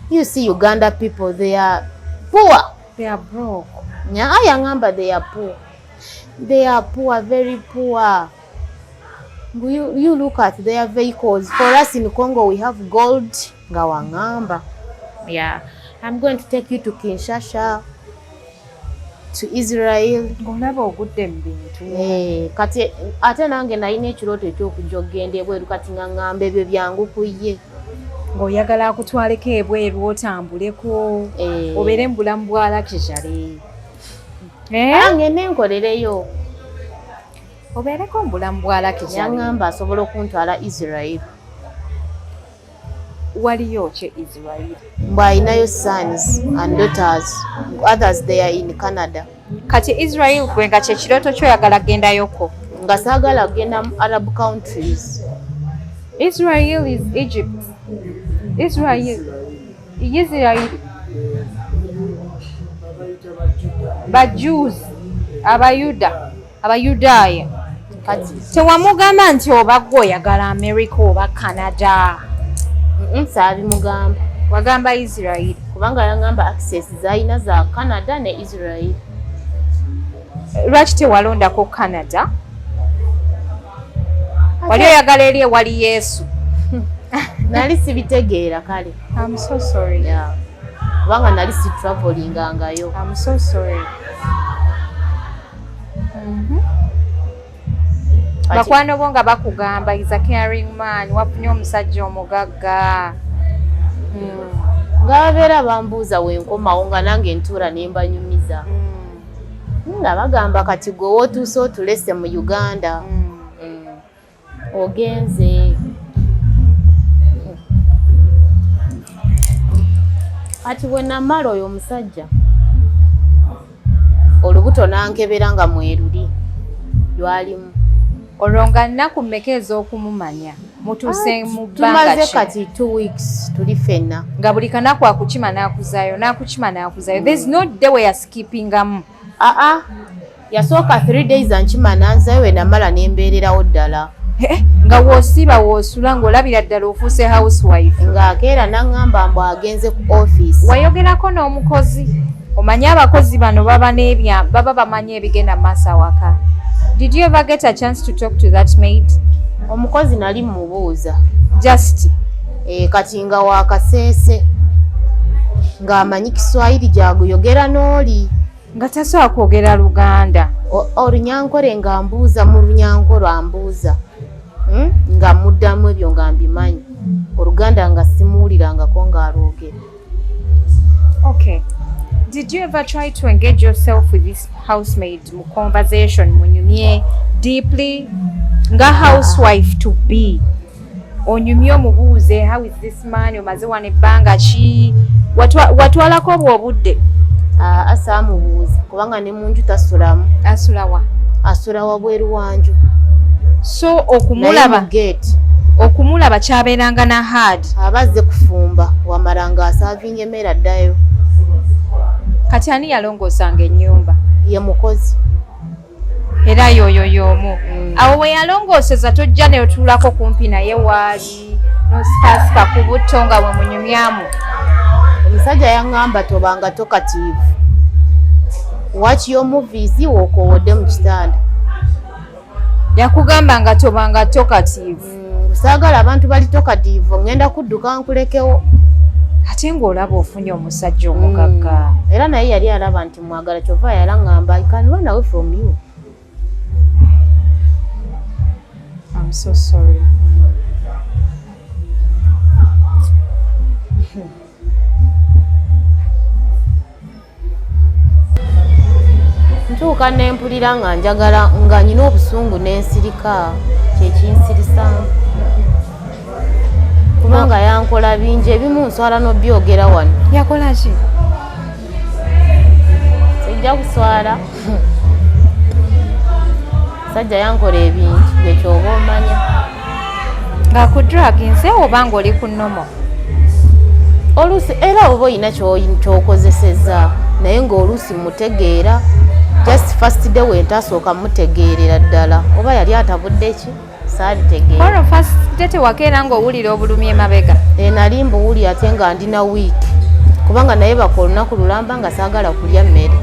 You see Uganda people, they are poor. They are broke. Yaŋŋamba they are poor. They are poor, very poor. You look at their vehicles. For us in Congo, we have gold. Nga waŋŋamba. Yeah. I'm going to take you to Kinshasa, to Israel. Ng'olaba ogudde mu bintu. Kati ate nange nalina ekirooto eky'okujja okugenda ebweru, kati nga ŋŋamba ebyo byangu ku ye. Ng'oyagala akutwaleko ebweru otambuleko. Obeere mu bulamu bwa luxury. Ngende nkolereyo. Obeereko mu bulamu bwa luxury. Yaŋŋamba asobola okuntwala Israel. Waliyo ki Israel? Mbu alinayo sons and daughters, others they are in Canada. Kati Israel gwe nga kyekirooto kyoyagala gendayoko? Nga saagala kugenda mu Arab countries. Israel is Egypt. Israel, Israel ba Jews, Abayuda, Abayudaaya. Kati tewamugamba nti oba gwe oyagala America oba Canada? Saabimugamba. Wagamba Israel. Kubanga yangamba access zalina za Canada ne Israel. Lwaki tewalondako Canada? Wali oyagala eri ewali Yesu? Nali sibitegeera kale. I'm so sorry. Yeah. Kubanga nali si travelingangayo. I'm so sorry. Bakwano bo nga bakugamba is a caring man, wafunye omusajja omugagga. Nga babeera bambuuza wenkomawo, nga nange ntuula ne mbanyumiza. Nga bagamba kati gwe wootuuse otulese mu Uganda. Ogenze. Kati bwe namala oyo omusajja olubuto nankebera nga mweruli lwalimu. Olwo nga nnaku mmeka ez'okumumanya? Mutuuse mu bbanga Tumaze ki? Kati 2 weeks tuli ffenna. Nga buli kanaku akukima n'akuzaayo, n'akukima n'akuzaayo. There's no day we yaskipingamu. Aa, yasooka 3 days ankima nanzayo, we namala nembeererawo ddala. Nga w'osiiba w'osula ng'olabira ddala ofuuse housewife. Ng'akeera n'aŋŋamba mbu agenze ku office. Wayogerako n'omukozi? Omanyi abakozi bano baba n'ebya baba bamanyi ebigenda mu maaso awaka. Did you ever get a chance to talk to that maid? Omukozi nali mmubuuza. Just Kati nga wakaseese ng'amanyi Kiswahili gyaguyogera n'oli. Nga tasobola kwogera Luganda. Olunyankole nga mbuuza mu Lunyankole ambuuza. Nga muddamu ebyo nga mbimanyi. Oluganda nga simuwulirangako ng'alwogera. Okay. Did you ever try to engage yourself with this housemaid mu conversation, munyumye deeply nga housewife to be? Onyumye omubuuze how is this man, omaze wano ebbanga ki? Watwalako obwo obudde? Aa, saamubuuza kubanga ne mu nju tasulamu. Asula wa? Asula wabweru wa nju. So Naye okumulaba mu gate. Okumulaba kyabeeranga na hard. Aba azze kufumba, wamala ng'asaavinga emmere addayo. Kati ani yalongoosanga ennyumba? Ye mukozi. Era yoyo y'omu. Awo we yalongooseza tojja n'otuulako kumpi naye waali n'osikaasika ku butto nga bwe munyumyamu? Omusajja yaŋŋamba tobanga talkative. Watch your movies w'okoowodde mu kitanda. Yakugamba nga tobanga talkative. Saagala abantu bali talkative, ŋŋenda kudduka nkulekewo. Ate ng'olaba ofunye omusajja omugagga. Era naye yali alaba nti mwagala, kyova yalaŋŋamba I can run away from you. I'm so sorry. Ntuuka ne mpulira nga njagala nga nyina obusungu n'ensirika, kyekinsirisaamu. Kubanga yankola bingi, ebimu nswala n'obyogera wano. Yakola ki? Sijja kuswala. Sajja yankola ebintu gwe kyoba omanya. Ng'akudruginze oba ng'oli ku normal? Oluusi era oba olina ky'okozesezza naye ng'oluusi mutegeera. Just first day we ntasooka mutegeerera ddala oba yali atabudde ki, saabitegeera. Olwo first day tewakeera ng'owulira obulumi emabega? Nali mbuwuli ate nga ndina week kubanga naye baka olunaku lulamba nga saagala kulya mmere.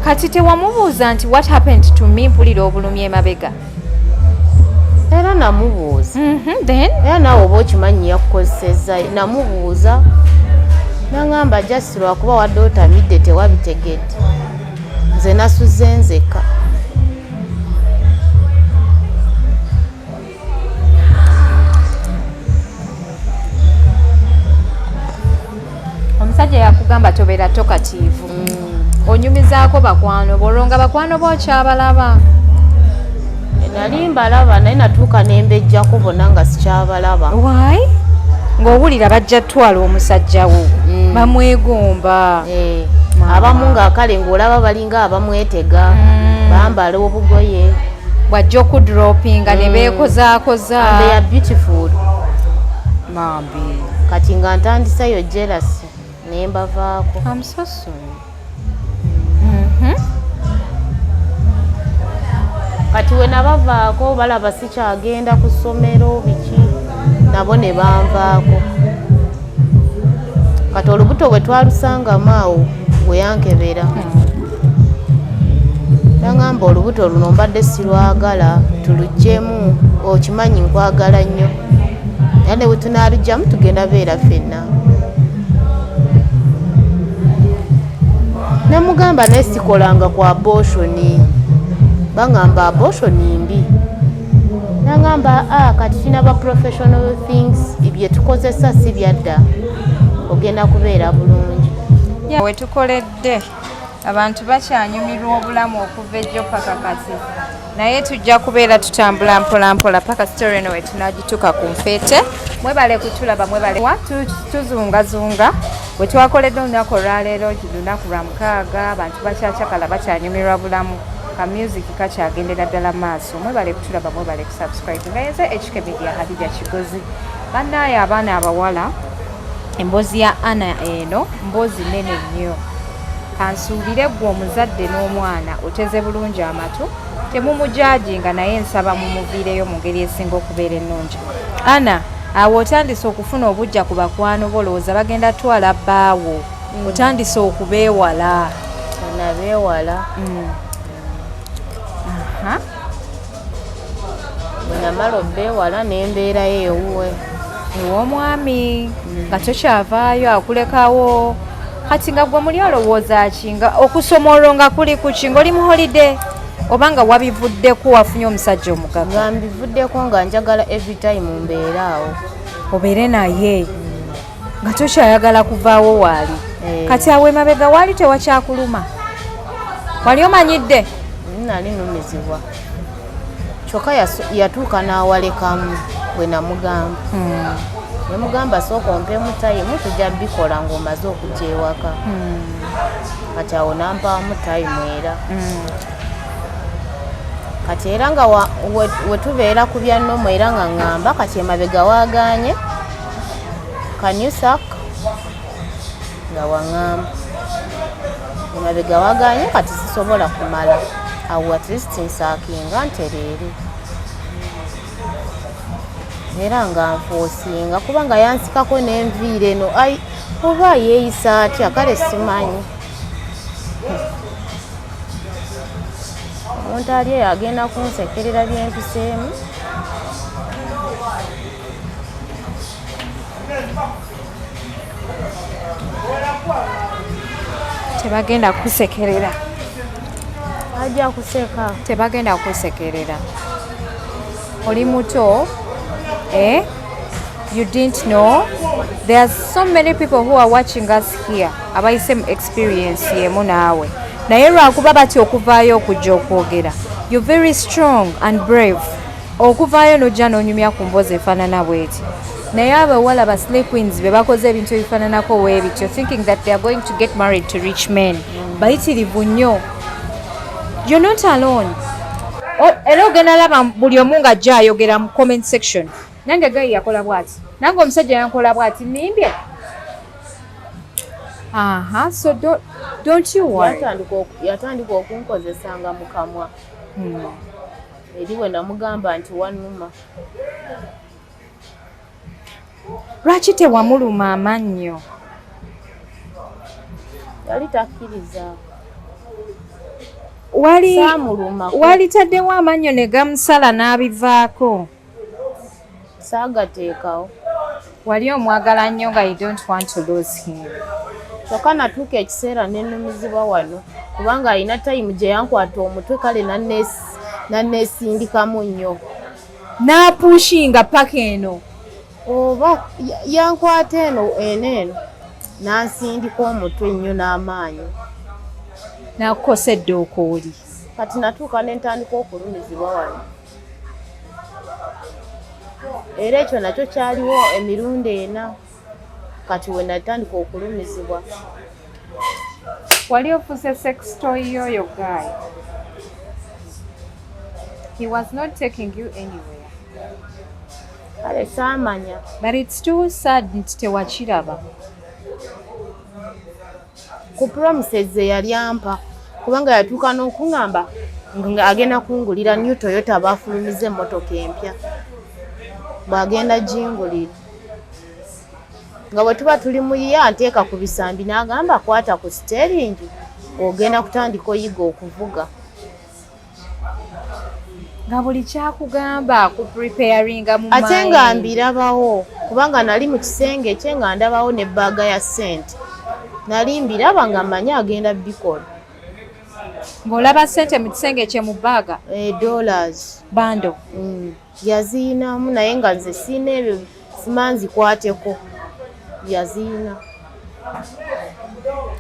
Kati tewamubuuza nti what happened to me, mpulira obulumi emabega? Era namubuuza. Then? Era naawe oba okimanyi yakukozesezza. Namubuuza naŋŋamba just lwakuba wadde otamidde tewabitegedde. Nze nasuze nzekka. Omusajja yakugamba tobeera talkative. Onyumizaako bakwano bo, olwo nga bakwano bo okyabalaba? Nali mbalaba naye natuuka ne mbejjako bonna nga sikyabalaba. Why? Ng'owulira bajja twala omusajja wo. Bamwegomba. Eh, Mama. Abamu nga kale ng'olaba balinga abamwetega, bambala obugoye. Bw'ajja okudropinga ne beekozaakoza. And they are beautiful. Mambi. Kati nga ntandiseyo jealousy ne mbavaako. I'm so sorry. Kati we nabavaako balaba sikyagenda ku ssomero biki, nabo ne banvaako. Kati olubuto bwe twalusangamu awo bwe yankebera, nangamba olubuto luno mbadde sirwagala, tuluggyemu, okimanyi nkwagala nnyo, era ne bwe tunaaluggyamu tugenda beera ffenna. Namugamba naye sikolanga ku abortion, bangamba abortion mbi. Nangamba ah, kati tulina ba professional things, bye tukozesa si byadda, ogenda kubeera bulungi. We tukoledde abantu bakyanyumirwa obulamu okuva ejjo paka kati, naye tujja kubeera tutambula mpola mpola paka story eno wetunagituuka ku nfeete. Mwebale kutulaba, mwebale. Tuzungazunga we twakoledde olunaku olwaleero, lunaku lwa mukaaga, abantu bakyakyakala, bakyanyumirwa bulamu, ka music kakyagendera ddala maaso. Mwebale kutulaba, mwebale kusubscribe. Nga yenze HK Media, Hadija Kigozi. Bannaaye abaana abawala, emboozi ya Ana eno mboozi nene nnyo. Kansuubire ggwe omuzadde n'omwana oteze bulungi amatu, temumujajinga, naye nsaba mumuviireyo mu ngeri esinga okubeera ennungi. Ana, awo otandise okufuna obujja ku bakwano bo, olowooza bagenda twala bbaawo, otandise okubeewala. Nabeewala. Aha. Bwe namala obbeewala nembeerayo ewuwe. Ew'omwami nga tokyavaayo, akulekawo. Kati nga gwe muli olowooza ki, nga okusoma olwo nga kuli kuki, nga oli mu holiday oba nga wabivuddeko, wafunye omusajja omugagga? Nga mbivuddeko, nga njagala every time mbeere awo. Obeere naye, nga tokyayagala kuvaawo waali. Eh. Kati awo emabega waali tewakyakuluma, wali omanyidde? Nali numizibwa, kyokka yatuuka n'awalekamu bwe namugamba. Nemugamba sooka ompemu time, tujja bikola ng'omaze okujja ewaka. Kati awo nampaamu time, era kati era nga we tubeera ku bya normal, era nga ŋŋamba kati emabega waagaanye, can you suck, nga waŋŋamba emabega wagaanye, kati sisobola kumala awo, at least nsaakinga ntereere. Era nga nfoosinga kubanga yansikako n'enviiri eno. Ai, oba yeeyisa atya, kale simanyi. Omuntu ali eyo agenda kunsekerera byempiseemu. Tebagenda kusekerera. Ajja kuseka. Tebagenda kusekerera, oli muto, eh? You didn't know there are so many people who are watching us here abayise mu experience yemu naawe, naye lwakuba batya okuvaayo okujja okwogera. You're very strong and brave okuvaayo n'ojja n'onyumya ku mboozi efaanana bweti. Naye abawala ba slay queens be bakoze ebintu ebifaananako weebityo, thinking that they are going to get married to rich men, bayitirivu nnyo. You're not alone. Era ogenda laba buli omu ng'ajja ayogera mu comment section, nange guy yakola bwati, nange omusajja yankola bwati, nimbye. Aha, so don't you worry. Yatandika okunkozesanga mu kamwa. Eri we namugamba nti wannuma. Lwaki tewamuluma amannyo? Yali takkiriza. Wali Saamulumako. Walitaddewo amannyo ne gamusala n'abivaako. Saagateekawo. Wali omwagala nnyo, nga you don't want to lose him. Kyokka natuuka ekiseera nenumizibwa wano, kubanga alina time gye yankwata omutwe, kale nanneesindikamu nnyo. N'apushinga paka eno. Oba yankwata eno eno eno, n'ansindika omutwe nnyo n'amaanyi. N'akukosa eddookooli. Kati natuuka ne ntandika okulumizibwa wano. Era ekyo nakyo kyaliwo emirundi ena, kati we natandika okulumizibwa. Wali ofuuse sex toy yoyo guy. He was not taking you anywhere. Kale saamanya. But it's too sad nti tewakiraba. Ku promises ze yali ampa, kubanga yatuuka n'okuŋŋamba nga agenda kungulira new Toyota, baafulumiza emmotoka empya, bw'agenda gingulira. Nga bwe tuba tuli mu ye anteeka ku bisambi n'agamba kwata ku steering, ogenda kutandika oyiga okuvuga. Nga buli kyakugamba ku preparinga mu Ate nga mind. Mbirabawo, kubanga nali mu kisenge kye nga ndabawo ne bag ya ssente, nali mbiraba nga mmanyi agenda bikola. Ng'olaba ssente mu kisenge kye mu bag? E, dollars. Bando? Yaziyinamu, naye nga nze siina ebyo, simanzikwateko. Yaziyina,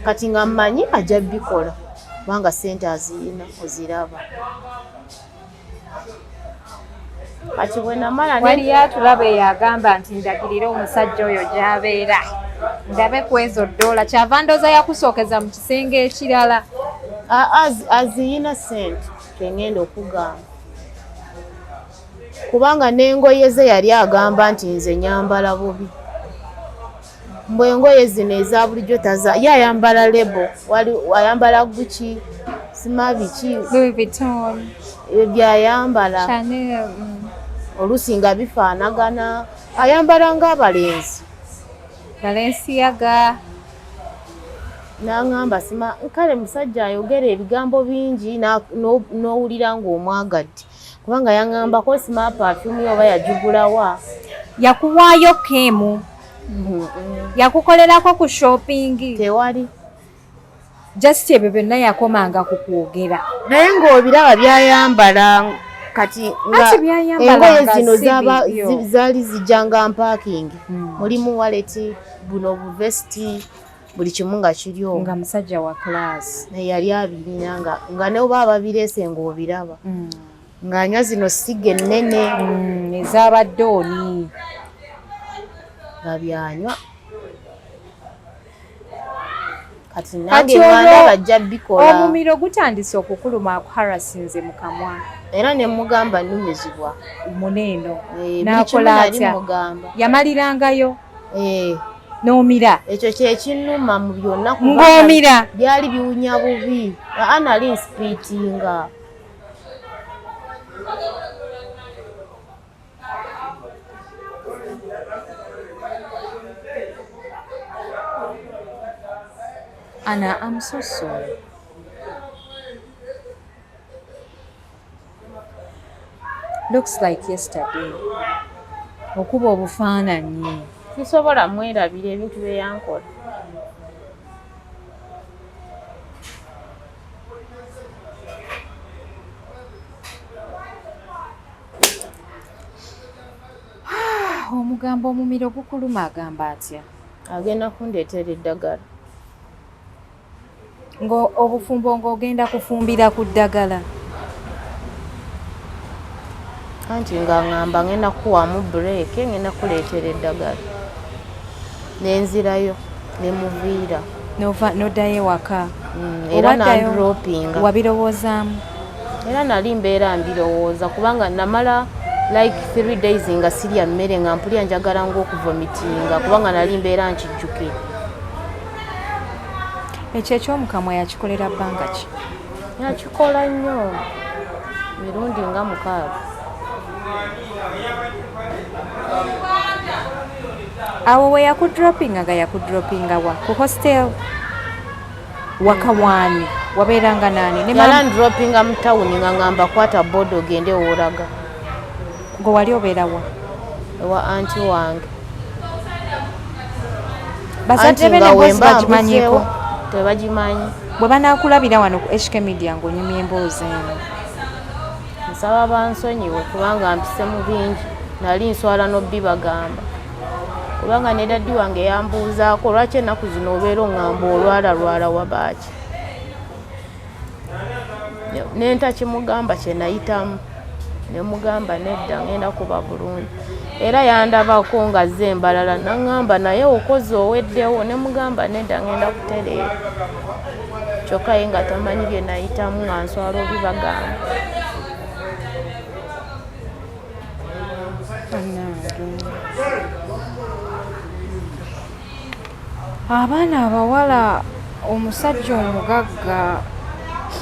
kati nga mmanyi ajja bikola kubanga ssente aziyina, oziraba. Kati bwe namala Waliyo atulaba eyo agamba nti ndagirire omusajja oyo gy'abeera ndabe ku ezo ddoola. Kyava ndooza yakusookeza mu kisenge ekirala. Aziyina ssente, kyengenda okugamba, kubanga n'engoye ze yali agamba nti nze nyambala bubi, mbwe engoye zino eza bulijjo taza ye ayambala label, wali ayambala Gucci, sima biki. Louis Vuitton. Ebyo byayambala. Chanel. Oluusi nga bifaanagana, ayambala ng'abalenzi. Balenciaga. N'aŋŋamba sima kale musajja ayogera ebigambo bingi n'owulira ng'omwagadde, kubanga yaŋŋambako sima perfume oba yagigulawa. Yakuwaayo keemu? Yakukolerako ku shopping? Tewali. Just ebyo byonna yakomanga ku kwogera. Naye ng'obiraba byayambala kati nga Ati byayambala engoye nga zino si zaba bibyo. zaali zijjanga mpacking, mulimu wallet, buno buvesiti, buli kimu nga kiri omwo. Nga musajja wa class. Naye yali abirina nga ne oba ababireese ng'obiraba, ng'anywa zino siga ennene. Ez'abaddooni. Nga byanywa. Kati Kati nange olwo nga ndaba ajja bikola. Omumiro gutandise okukuluma, akuharasinze mu kamwa. Era ne mugamba nnumizibwa. Muneeno? Eh, buli kimu. N'akola Nali atya? mugamba. Yamalirangayo? Eh. N'omira? Ekyo kyekinnuma mu byonna kubanga Ng'omira? byali biwunya bubi. Aa, nali nspittinga. Anna, I'm so sorry. Looks like yesterday. Okuba obufaananyi. Sisobola mwerabira ebintu bye yankola. Omugambo omumiro gukuluma, agamba atya? Agenda kundeetera eddagala. Ngo obufumbo ng'ogenda kufumbira ku ddagala. Anti nga ŋŋamba ngenda kukuwaamu break, ngenda kuleetera eddagala, nenzirayo ne muviira. Nova n'oddayo ewaka? Era Obaddayo nandropinga. Wabirowoozaamu? Era nali mbeera mbirowooza, kubanga namala like 3 days nga sirya mmere, nga mpulira njagala ng'okuvomitinga, kubanga nali mbeera nkijjukira. Ekyo ekyomukamwa yakikolera bbanga ki? Yakikola nnyo, mirundi nga 6. Awo we yakudropinga, nga yakudropinga wa? Ku hostel, waka, waani wabeeranga naani ne Yala ndropinga mu tawuni nga ngamba kwata boda ogende woolaga. Gwe wali obeera wa? Ewa anti wange. Bazadde Anti be nga n'emboozi wemba bagimanyiiko? mbuzeewo, tebagimanyi. Bwe banaakulabira wano ku HK Media ng'onyumya emboozi eno? Nsaba bansonyiwe, kubanga mpise mu bingi, nali nswala n'obbibagamba, kubanga ne daddy wange yambuuzaako lwaki ennaku zino obeera oŋŋamba olwalalwala wabaaki, nentakimugamba kye nayitamu. Ne mugamba nedda, ngenda kuba bulungi. Era yandabako nga azze embalala naŋŋamba, naye okoze oweddewo? Ne mugamba, nedda, ngenda kutereera. Kyokka ye nga tamanyi bye nayitamu, nga nswala obibagamba. Bannange, abaana abawala, omusajja omugagga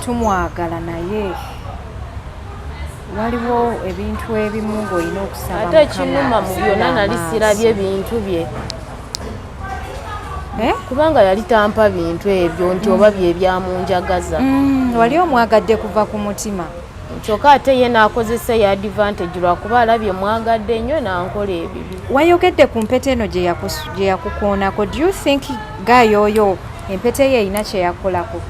tumwagala, naye waliwo ebintu ebimu ng'olina okusaba. Ate ekinuma mu byonna, nali sirabye bintu bye. Eh? Kubanga yali tampa bintu ebyo nti oba bye byamunjagaza. Wali omwagadde kuva ku mutima. Kyokka ate ye n'akozesa eya advantage, lwakuba alabye mwagadde nnyo, n'ankola ebibi. Wayogedde ku mpeta eno gye yakukoonako. Do you think guy oyo empeta ye erina kye yakolako?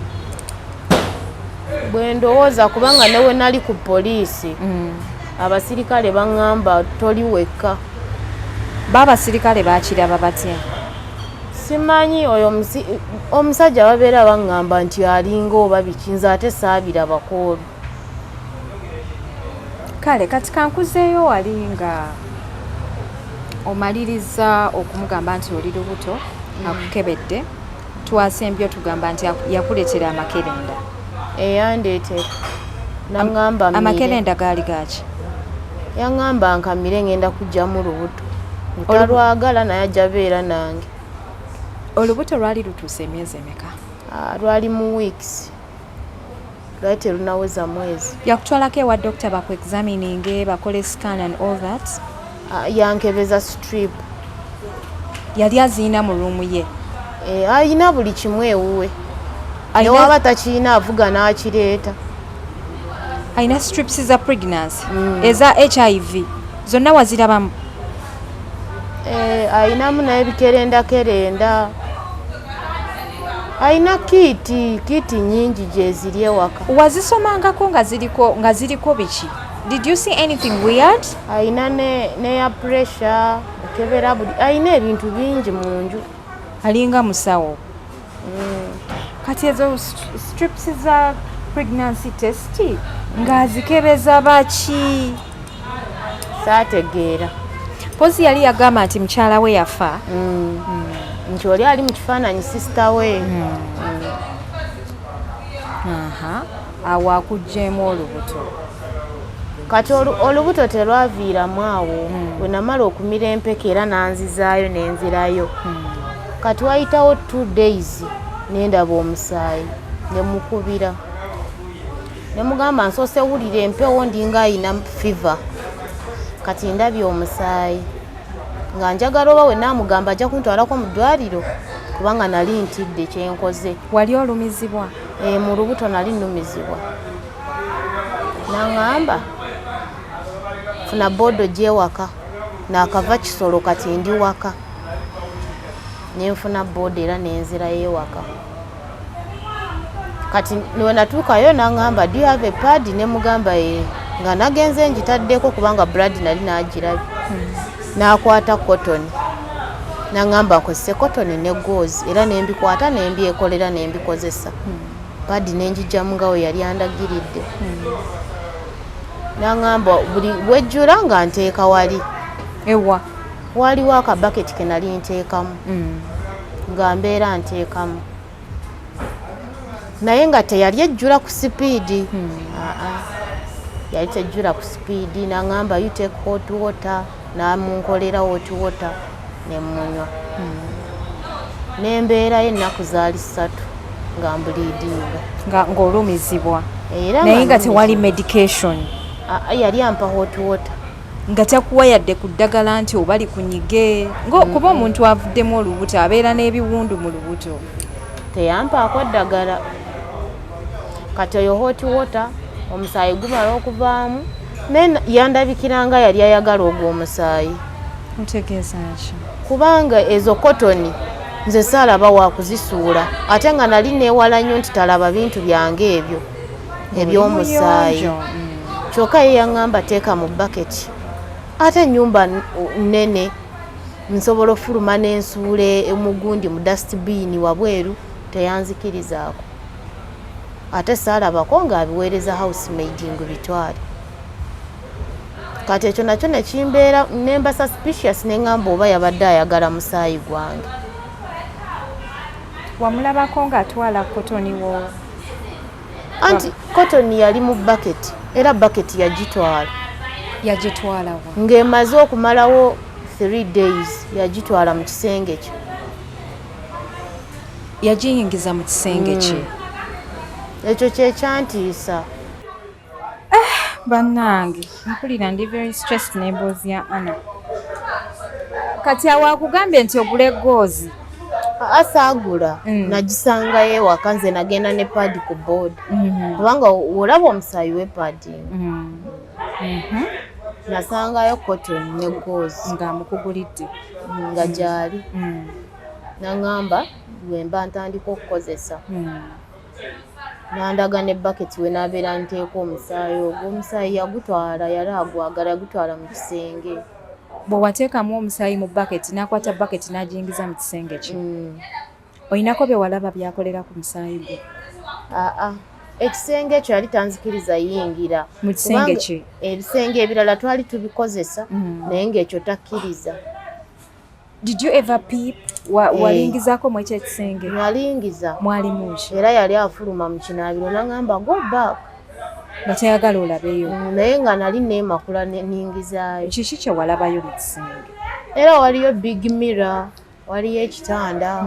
Bwe ndowooza, kubanga ne we nali ku poliisi, abasirikale baŋŋamba, toli wekka. Baabasirikale bakiraba batya? Simanyi oyo omusajja babeera baŋŋamba nti alinga oba biki, nze ate saabirabako olwo. Kale kati kankuzeeyo wali nga omaliriza okumugamba nti oli lubuto, akukebedde. Twasembye tugamba nti yakuleetera amakerenda. Eyandeetera, naŋŋamba mmire. Amakerenda gaali gaaki? Yaŋŋamba nkamire, ngenda kugyamu lubuto, ntalwagala, naye ajja beera nange. Olubuto lwali lutuuse emyezi emeka? Ah, lwali mu weeks, lwali terunaweza mwezi. Yakutwalako ewa doctor bakuexamininge, bakole scan and all that? Ah, yankebeza strip. Yali aziina mu room ye? Eh, ayina buli kimu ewuwe. Newaba takiyina, avuga n'akireeta. Alina strips za pregnancy, eza HIV, zonna wazirabamu? Eh, ayinamu n'ebikerendakerenda, ayina kit, kit nyingi gyeziri ewaka. Wazisomangako nga ziriko biki? Did you see anything weird? Ayina neya pressure ekebera buli, ayina ebintu bingi mu nju. Alinga musawo. Kati ezo strips za pregnancy test ng'azikebeza baki? Saategeera. Pozi yali yagamba nti mukyala we yafa. Nti oli ali mu kifaananyi sister we. Aha, awo akuggyemu olubuto. Kati olubuto terwaviiramu awo. Bwe namala okumira empeke, era nanzizaayo nenzirayo. Kati wayitawo 2 days, nendaba omusaayi, nemukubira, nemugamba, nsoose wulira empewo, ndinga ayina fever, kati ndabye omusaayi, nga njagala oba we naamugamba ajja kuntwalako mu ddwaliro, kubanga nali ntidde kyenkoze. Wali olumizibwa? E, mu lubuto nali nnumizibwa. Naŋŋamba, funa boda gyewaka, naakava Kisolo, kati ndi waka. Nenfuna boda era nenzirayo ewaka. Kati we natuukayo, naŋŋamba, do you have a pad? Ne mugamba e, nga nagenze ngitaddeko, kubanga blood nali nagirabye. N'akwata cotton, naŋŋamba nkozese cotton ne gauze, era nembikwata nembyekolera nembikozesa. Pad nenjijjamu nga we yali andagiridde. Naŋŋamba buli bwejjula nga nteeka wali. Ewa? Waliwo akabaketi ke nali nteekamu, nga mbeera nteekamu, naye nga teyali ejjula ku speed. Aa, yali tejjula ku speed. Naŋŋamba, you take hot water, namunkolera hot water nemunywa, nembeerayo ennaku zaali 3 nga mbleedinga. Nga ng'olumizibwa? Era Naye nga tewali medication? Aa, yali ampa hot water. Nga takuwa yadde ku ddagala nti oba likunyige, kuba omuntu avuddemu olubuto abeera n'ebiwundu mu lubuto. Teyampaako ddagala. Kati oyo hot water, omusaayi gumala okuvaamu, naye yandabikiranga yali ayagala ogwo omusaayi. Otegeeza ki? Kubanga ezo cotton nze saalaba wakuzisuula, ate nga nali neewala nnyo nti talaba bintu byange ebyo ebyomusaayi. Muyonjo. Kyokka ye yaŋŋamba teeka mu baketi, ate ennyumba nnene, nsobola ofuluma n'ensuula omugundi mu dustbin wabweru. Teyanzikirizaako, ate saalabako ng'abiweereza housemaid ngu bitwale. Kati ekyo nakyo nekimbeera nemba suspicious, neŋŋamba oba yabadde ayagala musaayi gwange. Wamulabako ng'atwala cotton wo? Anti cotton yali mu bucket, era bucket yagitwala. Yagitwalawa? Ng'emaze okumalawo 3 days, yagitwala mu kisenge kye. Yagiyingiza mu kisenge kye? Ekyo kyekyantiisa. Bannange, mpulira ndi very stressed n'emboozi ya Ana. Kati awo akugambye nti ogule gauze? Asaagula. Nagisangayo ewaka. Nze nagenda ne pad ku board, kubanga olaba omusaayi wepadding. Nasangayo cotton ne gauze. Ng'amukugulidde? Nga gyali. Naŋŋamba bwemba ntandika okukozesa. Nandaga ne bucket we nabeera nteeka omusaayi ogwo. Omusaayi yagutwala, yali agwagala, yagutwala mu kisenge. Bwe wateekamu omusaayi mu bucket, n'akwata bucket n'agiyingiza mu kisenge kye? Mm. Olinako bye walaba byakolera ku musaayi gwo? Aa, ekisenge ekyo yali tanzikiriza yingira. Mu kisenge Kubanga kye? Ebisenge ebirala twali tubikozesa, naye ng'ekyo takkiriza. Did you ever peep? Eh. Walingizaako mu ekyo ekisenge? Nalingiza. Mwalimu ki? Era yali afuluma mu kinaabiro, naŋŋamba, "Go back." Nga tayagala olabeyo? Naye nga nali neemakula ningizaayo. Kiki kye walabayo mu kisenge? Era waliyo big mirror, waliyo ekitanda,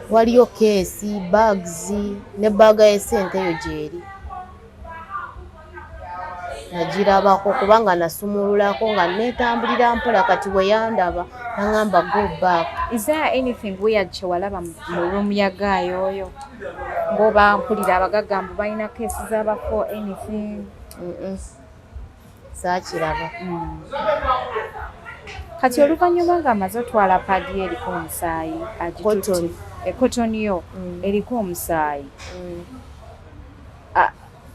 waliyo case, bags, ne bag y'essente eyo gyeri. Nagirabako kubanga nasumululako nga neetambulira mpola. Kati bwe yandaba naŋŋamba, "Go back." Is there anything weird kye walaba mu room ya guy oyo? Ng'oba mpulira abagagga mbu balina case z'abafu, anything? Mm-mm. Saakiraba. Kati oluvannyuma ng'amaze otwala pad ye eriko omusaayi, agitutte, Cotton. Cotton yo eriko omusaayi,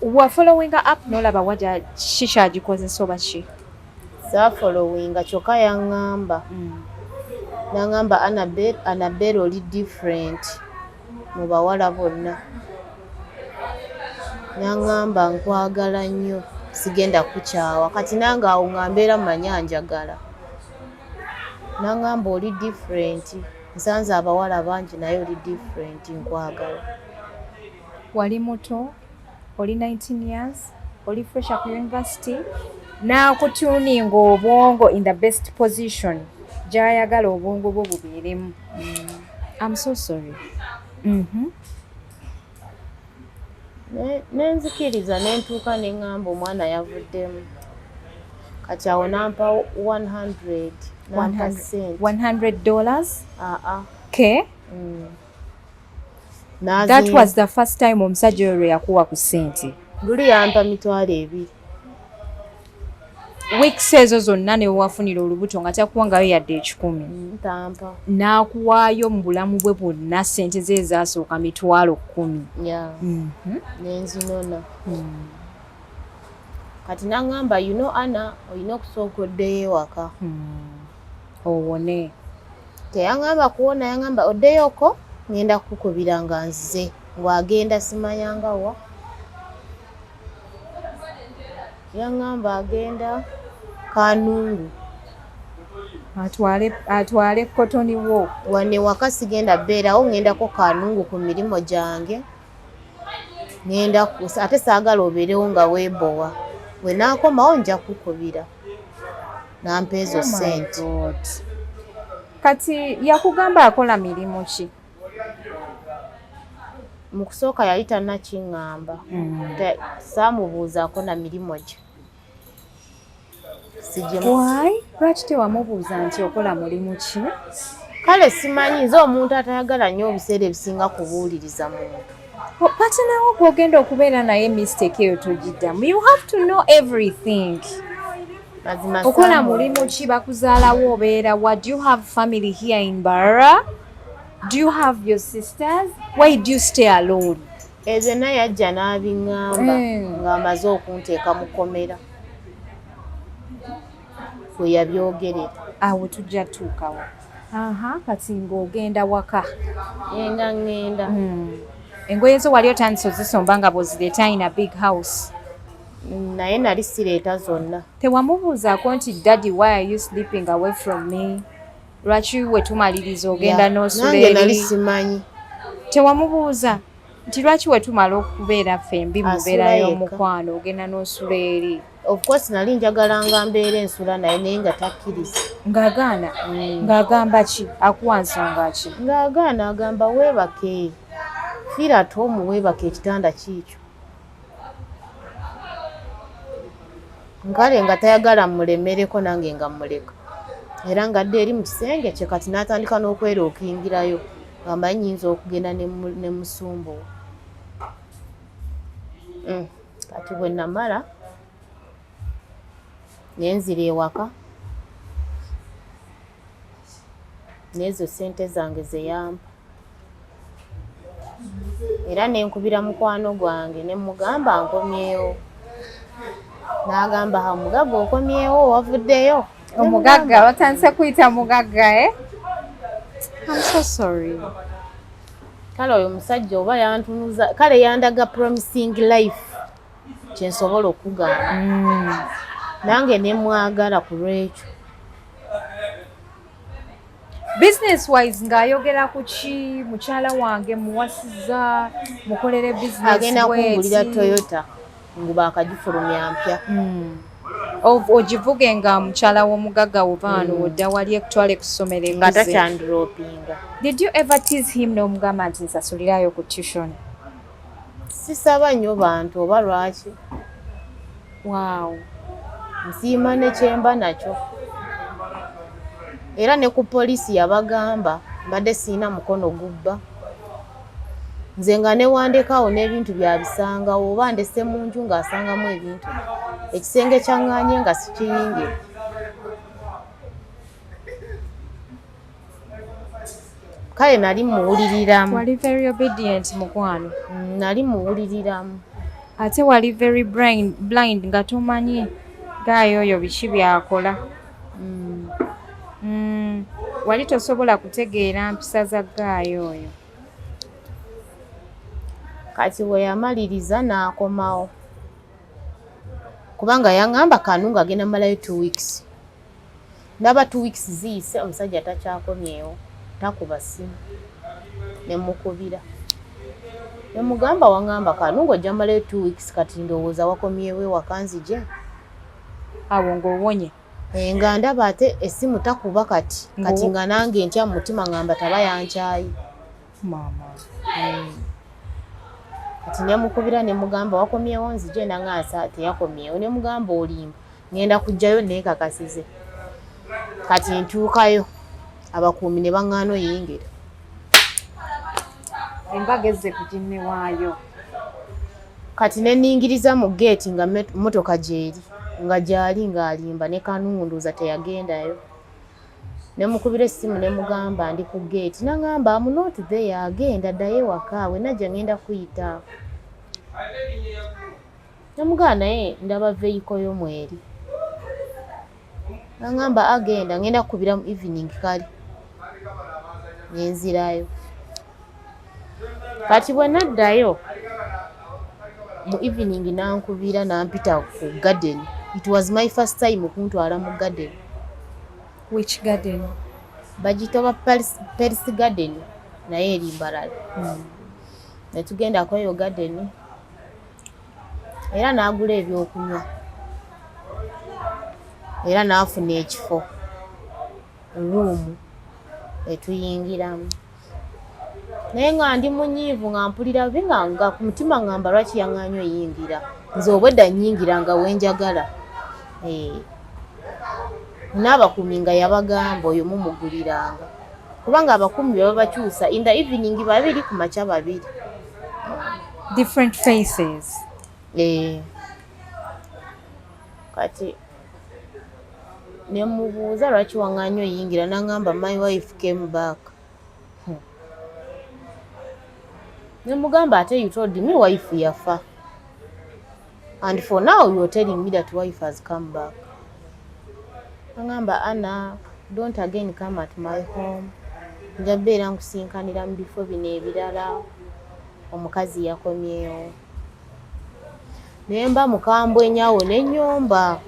wa following up n'olaba wajja ki kyagikozesa oba ki? Saafollowinga, kyokka yaŋŋamba, naŋŋamba, "Annabel, Annabel, oli different mu bawala bonna." Naŋŋamba, "Nkwagala nnyo, sigenda kukyawa." Kati nange awo nga mbeera manya njagala. Naŋŋamba, "Oli different, nsanze abawala bangi naye oli different, nkwagala." Wali muto, oli 19 years, oli fresher ku university, n'akutuninga obwongo in the best position gy'ayagala obwongo bwo bubeeremu. I'm so sorry. Nenzikiriza, nentuuka neŋŋamba omwana yavuddemu. Kati awo nampa 100, nampa sente. $100? Aa. Ke that was the first time omusajja oyo lwe yakuwa ku ssente? Luli yampa 20,000. Weeks ezo zonna ne wewafunira olubuto nga takuwangayo yadde 100? Ntampa. N'akuwaayo mu bulamu bwe bwonna ssente ze ezasooka 10,000? Ya, nenzinona. Kati naŋŋamba, "You know, Ana, olina okusooka oddeyo ewaka." Owone. Teyaŋŋamba kuwona, yaŋŋamba, "Oddeyoko, ŋŋenda kukukubira nga nzize." Ng'agenda simanyanga wa. Yaŋŋamba agenda Kanungu. Atwale cotton wo. Wano ewaka sigenda beerawo, ŋŋendako Kanungu ku mirimu gyange. Ŋŋenda ate saagala obeerewo nga weebowa. Bwe naakomawo nja kukubira. Nampa ezo Oh my ssente. God. Kati yakugamba akola mirimu ki? Mu kusooka yali tannakiŋŋamba. Saamubuuzaako na mirimu gye. Why? Lwaki tewamubuuza nti okola mulimu ki? Kale simanyi, nze omuntu atayagala nnyo ebiseera ebisinga kubuuliriza muntu. Partner wo gw'ogenda okubeera naye, mistake eyo togiddamu. You have to know everything. Mazima Okola mulimu ki, bakuzaalawo, obeera wa, do you have family here in Mbarara, do you have your sisters, why do you stay alone? Ebyo naye yajja n'abiŋŋamba ng'amaze okunteeka mu kkomera we yabyogerera. Awo tujja tuukawo. Aha, kati ng'ogenda waka? Ngenda, ŋŋenda. Engoye zo wali otandise ozisomba nga bw'ozireeta in a big house? Naye nali sireeta zonna. Tewamubuuzaako nti, "Daddy, why are you sleeping away from me? Lwaki we tumaliriza ogenda n'osula Nange nali eri?" simanyi. Tewamubuuza nti lwaki we tumala okubeera ffembi mu Asula mbeera yekka. y'omukwano ogenda n'osula eri? Of course nali njagalanga mbeera ensula naye, naye nga takkiriza. Ng'agaana? Ng'agamba ki? Akuwa nsonga ki? Ng'agaana, agamba weebake, feel at home, weebake, ekitanda kiikyo. Nkale nga tayagala mulemereko, nange nga muleka, era ng'adda eri mu kisenge kye. Kati n'atandika n'okwera okuyingirayo, nga mmanyi nyinza okugenda ne musumbuwa. Kati bwe namala nenzira ewaka n'ezo ssente zange ze yampa, era nenkubira mukwano gwange ne mugamba nkomyewo, n'agamba, "Ha, mugagga okomyewo, wavuddeyo?" Omugagga, batandise kuyita mugagga, eh? I'm so sorry. Kale oyo omusajja oba yantunuza, kale yandaga promising life, kyensobola okugamba. Nange ne mwagala ku lwekyo. Business wise ng'ayogera ku ki? Mukyala wange muwasiza, mukolere business? Agenda kungulira Bweti. Toyota ngu baakagifulumya mpya. Ogivuge nga mukyala w'omugagga, wovaano wodda wali ekutwale ku ssomero Nga ekuze. Takyandropinga. Did you ever tease him n'omugamba nti nsasulirayo ku tuition? Sisaba nnyo bantu, oba lwaki. Nsiima ne kyemba nakyo, era ne ku poliisi yabagamba mbadde siina mukono gubba. Nze nga newandekaawo n'ebintu byabisangawo, oba ndese mu nju ng'asangamu ebintu, ekisenge kyaŋŋaanye nga sikiyingira. Kale nali muwuliriramu. Wali very obedient, mukwano. Nali muwuliriramu. Ate wali very blind, nga tomanyi gaayo oyo biki byakola. Wali tosobola kutegeera mpisa za gaayo oyo. Kati bwe yamaliriza n'akomawo, kubanga yaŋŋamba kanu ng'agenda malayo 2 weeks. Ndaba 2 weeks ziyise, omusajja takyakomyewo, takuba ssimu. Ne mukubira ne mugamba, "Waŋŋamba kanu ng'ojja malayo 2 weeks, kati ndowooza wakomyewo ewaka, nzije." Awo ng'owonye. Eh, nga ndaba ate essimu takuba kati kati, nga nange ntya mu mutima, ŋŋamba taba yankyayi. Maama. Kati nemukubira ne mugamba, "Wakomyewo nzije?" Naŋŋansa teyakomyewo. Ne mugamba, "Olimba, ŋŋenda kujjayo neekakasize." Kati ntuukayo, abakuumi ne baŋŋaana oyingira. Embaga ezze ku ginne waayo. Kati ne ningiriza mu geeti nga motoka gyeri, nga gyali, ng'alimba ne Kanungu, ndowooza teyagendayo. Ne mukubira essimu ne mugamba ndi ku geeti, naŋŋamba, "Am not there, agenda ddayo ewaka, we najja ŋŋenda kuyita." Namugamba, "Naye ndaba vehicle yo mweri." Naŋŋamba, "Agenda, ŋŋenda kukubira mu evening." Kale nenzirayo. Kati bwe naddayo mu evening, nankubira nampita ku garden. It was my first time okuntwala mu garden. Which garden? Bagiyita ba Paris Garden, naye eri Mbarara. Ne eyo garden, era n'agula ebyokunywa, era n'afuna ekifo, room etuyingiramu, naye nga ndi munyiivu, nga mpulira bi, nga ku mutima ngamba lwaki yaŋŋaanye oyingira, nze obwedda nnyingira nga wenjagala. Eh. N'abakuumi nga yabagamba oyo mumuguliranga, kubanga abakuumi be babakyusa in the evening babiri, ku makya babiri. Different faces. Eh. Kati ne mubuuza lwaki waŋŋaanye oyingira, naŋŋamba, "My wife came back." Ne mugamba, "Ate you told me wife yafa, and for now you're telling me that wife has come back." Naŋŋamba, "Anna, don't again come at my home, nja beera nkusinkanira mu bifo bino ebirala, omukazi yakomyewo." Naye mba mukambwe nnyo n'ennyumba.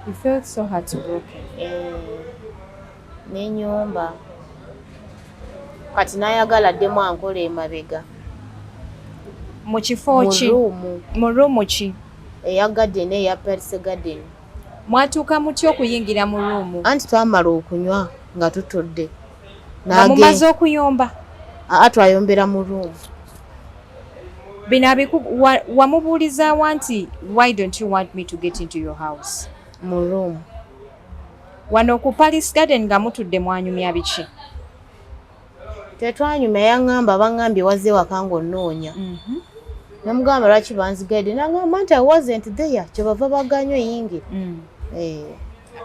You felt so heartbroken. Eh, n'ennyumba. Kati n'ayagala addemu ankola emabega. Mu kifo Mu ki? room. Mu room ki? Eya garden, eya Paris Garden. Mwatuuka mutya okuyingira mu room? Anti twamala okunywa nga tutudde. Nga mumaze okuyomba? Aa, twayombera mu room. Bino wamubuulizaawa nti why don't you want me to get into your house? Mu room. Wano ku Paris Garden nga mutudde mwanyumya biki? Tetwanyumya, yaŋŋamba baŋŋambye wazze waka ng'onnoonya. Namugamba lwaki banzigadde, n'aŋŋamba nti I wasn't there, kyebava baganywa eyingira. Eh.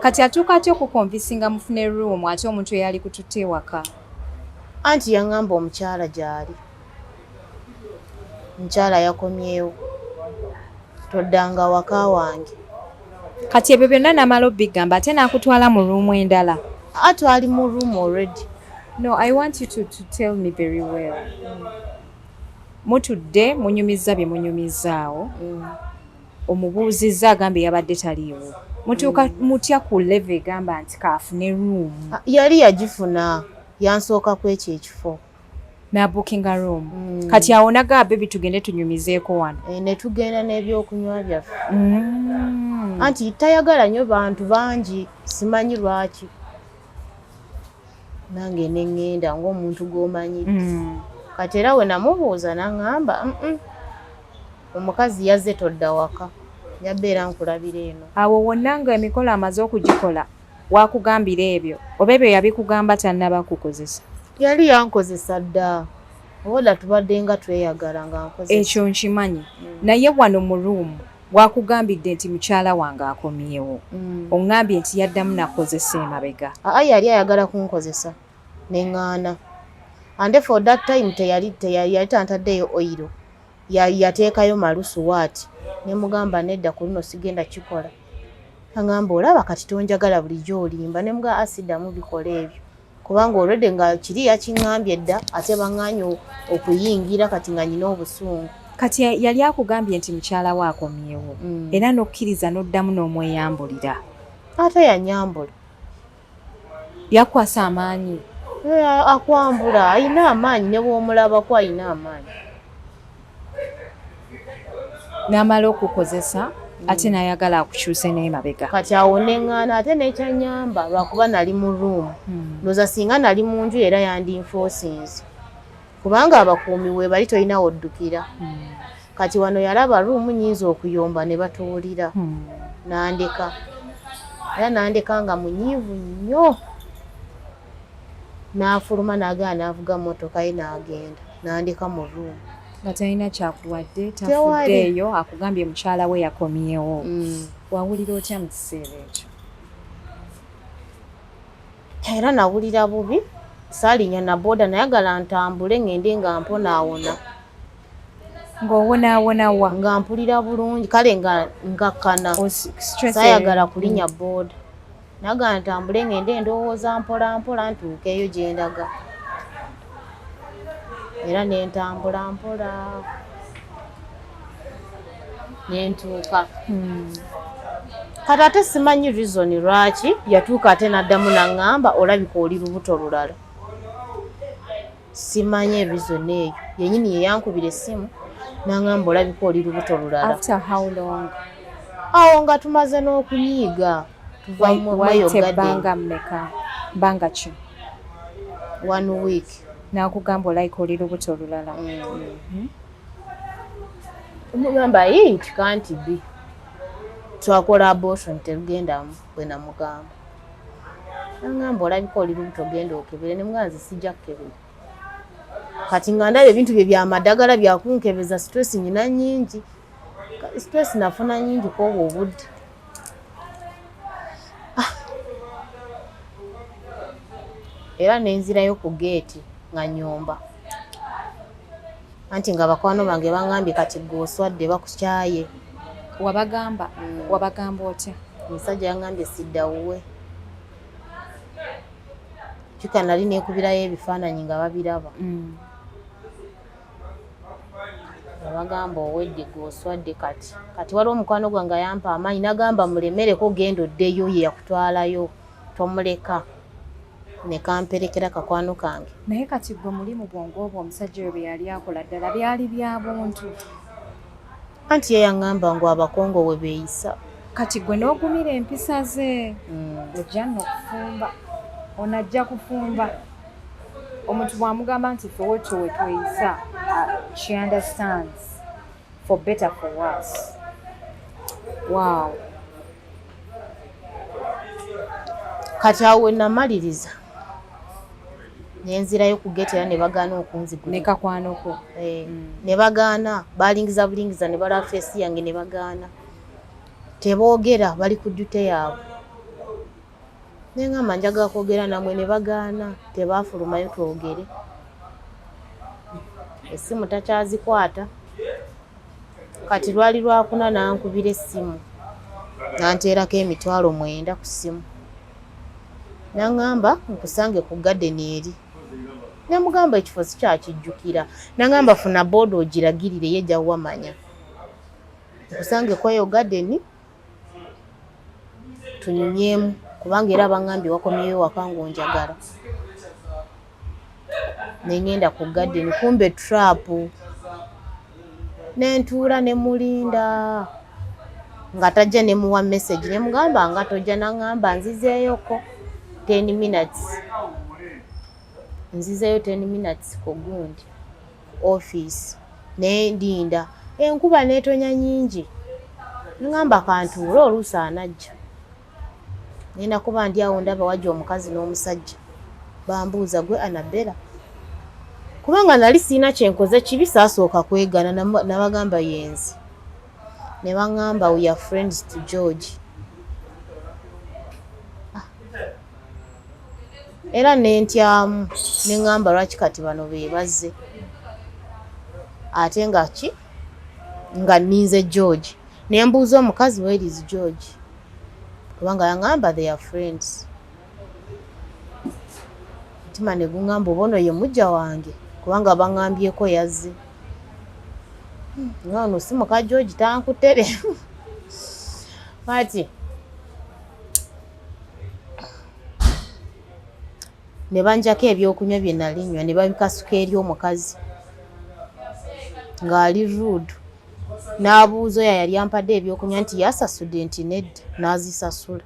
Kati atuuka atya okuconvincinga mufune room ate omuntu eyali kututte ewaka? Anti yaŋŋamba omukyala gy'ali. Omukyala yakomyewo. Toddanga waka wange. Kati ebyo byonna n'amala obbigamba ate n'akutwala mu room endala. Aa, twali mu room already. No, I want you to tell me very well. Mutudde munyumizza bye munyumizzaawo. Omubuuzizza agambye yabadde taliiwo. Mutuuka mutya ku level egamba nti kaafune room? Ah, yali yagifuna, yansooka ku ekyo ekifo. N'abookinga room. Kati awo nagamba baby tugende tunyumizeeko wano. E, ne tugenda n'ebyokunywa byaffe. Anti tayagala nnyo bantu bangi, simanyi lwaki. Nange ne ŋŋenda ng'omuntu gw'omanyi. Kati era we namubuuza n'aŋŋamba omukazi yazze todda waka, yabbeera nkulabira eno. Awo wonna nga emikolo amaze okugikola wakugambira ebyo oba ebyo yabikugamba tannaba kukozesa? Yali yankozesa dda. Oba tubadde nga tweyagala nga nkozesa. Ekyo nkimanyi. Naye wano mu room wakugambidde nti mukyala wange akomyewo. Oŋŋambye nti yaddamu nakozesa emabega. Aa, yali ayagala kunkozesa ne ŋŋaana. And for that time teyali teyali yali tantaddeyo oil. Yateekayo malusu waati. Ne mugamba nedda, ku luno sigenda kikola. Aŋŋamba olaba kati tonjagala, bulijjo olimba. Ne mugamba asiddamu bikola ebyo. Kubanga already nga kiri yakiŋŋambye dda ate baŋŋaanye okuyingira, kati nga nnyina obusungu. Kati yali akugambye nti mukyala we akomyewo. Era n'okkiriza n'oddamu n'omweyambulira. Ate yanyambula. Yakwasa amaanyi. Eh, akwambula, ayina amaanyi, ne bw'omulabako ayina amaanyi. N'amala okukozesa ate n'ayagala akukyuse n'emabega. Kati awo ne ŋŋaana, ate n'ekyanyamba lwakuba nali mu room. Ndowooza singa nali mu nju era yandinfoosinze. Kubanga abakuumi we bali, tolina woddukira. Kati wano yalaba room nnyinza okuyomba ne batuwulira. N'andeka. Era n'andeka nga munyiivu nnyo. N'afuluma n'agenda n'avuga mmotoka ye n'agenda. N'andeka mu room. Nga talina kyakuwadde, Tewali. tafuddeeyo, akugambye mukyala we yakomyewo. Wawulira otya mu kiseera ekyo? Era nawulira bubi. Saalinnya na boda, nayagala ntambule ŋŋende nga mponaawona. Ng'owonaawona wa? Nga mpulira bulungi, kale nga ngakkana. Stress. Saayagala kulinnya boda. Nagala ntambule ŋŋende ndowooza mpola mpola ntuukeeyo gye ndaga. Era ne ntambula mpola ne ntuuka. Kati ate simanyi reason lwaki yatuuka ate n'addamu n'aŋŋamba olabika oli lubuto lulala. Simanyi reason eyo. Yennyini ye yankubira essimu n'aŋŋamba olabika oli lubuto lulala. After how long? Awo nga tumaze n'okunyiiga. Tuva mu eyo Wayita garden. ebbanga mmeka? Bbanga ki? One week. N'akugamba olayika oli lubuto lulala. Mugamba it can't be. Twakola abortion terugendamu, bwe namugamba. N'aŋŋamba olabika oli lubuto, genda okebere. Ne mugamba nze sijja kukebera. Kati nga ndaba ebintu bye byamaddagala byakunkebeza, stress nyina nnyingi. Stress nafuna nnyingi kwobwo obudde. Ah. Era ne nzirayo ku geeti nga nnyomba. Anti nga bakwano bange baŋŋambye kati gwe oswadde, bakukyaye. Wabagamba? Wabagamba otya? Omusajja yaŋŋambye sidda wuwe. Kika nali neekubirayo ebifaananyi nga babiraba. Bagamba owedde gwe oswadde kati. Kati waliwo omukwano gwange ayampa amaanyi nagamba mulemereko genda oddeyo ye yakutwalayo tomuleka ne kamperekera kakwano kange. Naye kati gwe muli mu bwongo obwo omusajja oyo bye yali akola ddala byali bya buntu? Anti ye yaŋŋamba ngu Abakongo we beeyisa. Kati gwe n'ogumira empisa ze. Ojja nno okufumba. Ono ajja kufumba. Omuntu bw'amugamba nti ffe wetyo we tweyisa, she understands for better for worse. Wow. Kati awo we namaliriza ne nzirayo ku gate era ne bagaana okunzigulira. Ne kakwano ko. Ne bagaana, baalingiza bulingiza ne balaba face yange ne bagaana. Teboogera bali ku duty yaabwe. Ne ŋŋamba njagala kwogera nammwe ne bagaana tebaafulumayo twogere. Essimu takyazikwata. Kati lwali lwakuna n'ankubira essimu n'anteerako 90,000 ku ssimu. N'aŋŋamba nkusange ku garden eri. Ne mugamba ekifo sikyakijjukira. N'aŋŋamba funa booda ogiragirire ye ajja wamanya. Nkusange ku eyo garden tunyumyemu kubanga era baŋŋambye wakomyewo ewaka ng'onjagala. Ne ŋŋenda ku garden kumbe trap. Ne ntuula ne mulinda nga tajja ne muwa message ne mugamba nga tojja n'aŋŋamba nzizeeyoko 10 minutes. Nzizeeyo 10 minutes ku gundi office ne ndinda enkuba n'etonya nnyingi. Ŋŋamba kantuule oluusi anajja. Ngenda kuba ndi awo ndaba wajja omukazi n'omusajja bambuuza gwe Anabella kubanga nali sirina kye nkoze kibi saasooka kwegaana nabagamba yenze. Ne baŋŋamba we are friends to George. Era ne ntyamu ne ŋŋamba lwaki kati bano be bazze ate nga ki nga nninze George. Ne mbuuza omukazi where is George kubanga yaŋŋamba they are friends. Omutima ne guŋŋamba oba ono ye muggya wange kubanga baŋŋambyeko yazze. Nga ono si muka George tankutere. Kati ne banjako ebyokunywa bye nali nnywa ne babikasuka eri omukazi ng'ali rude. N'abuuza oyo yali ampadde ebyokunywa nti yasasudde nti nedda n'azisasula.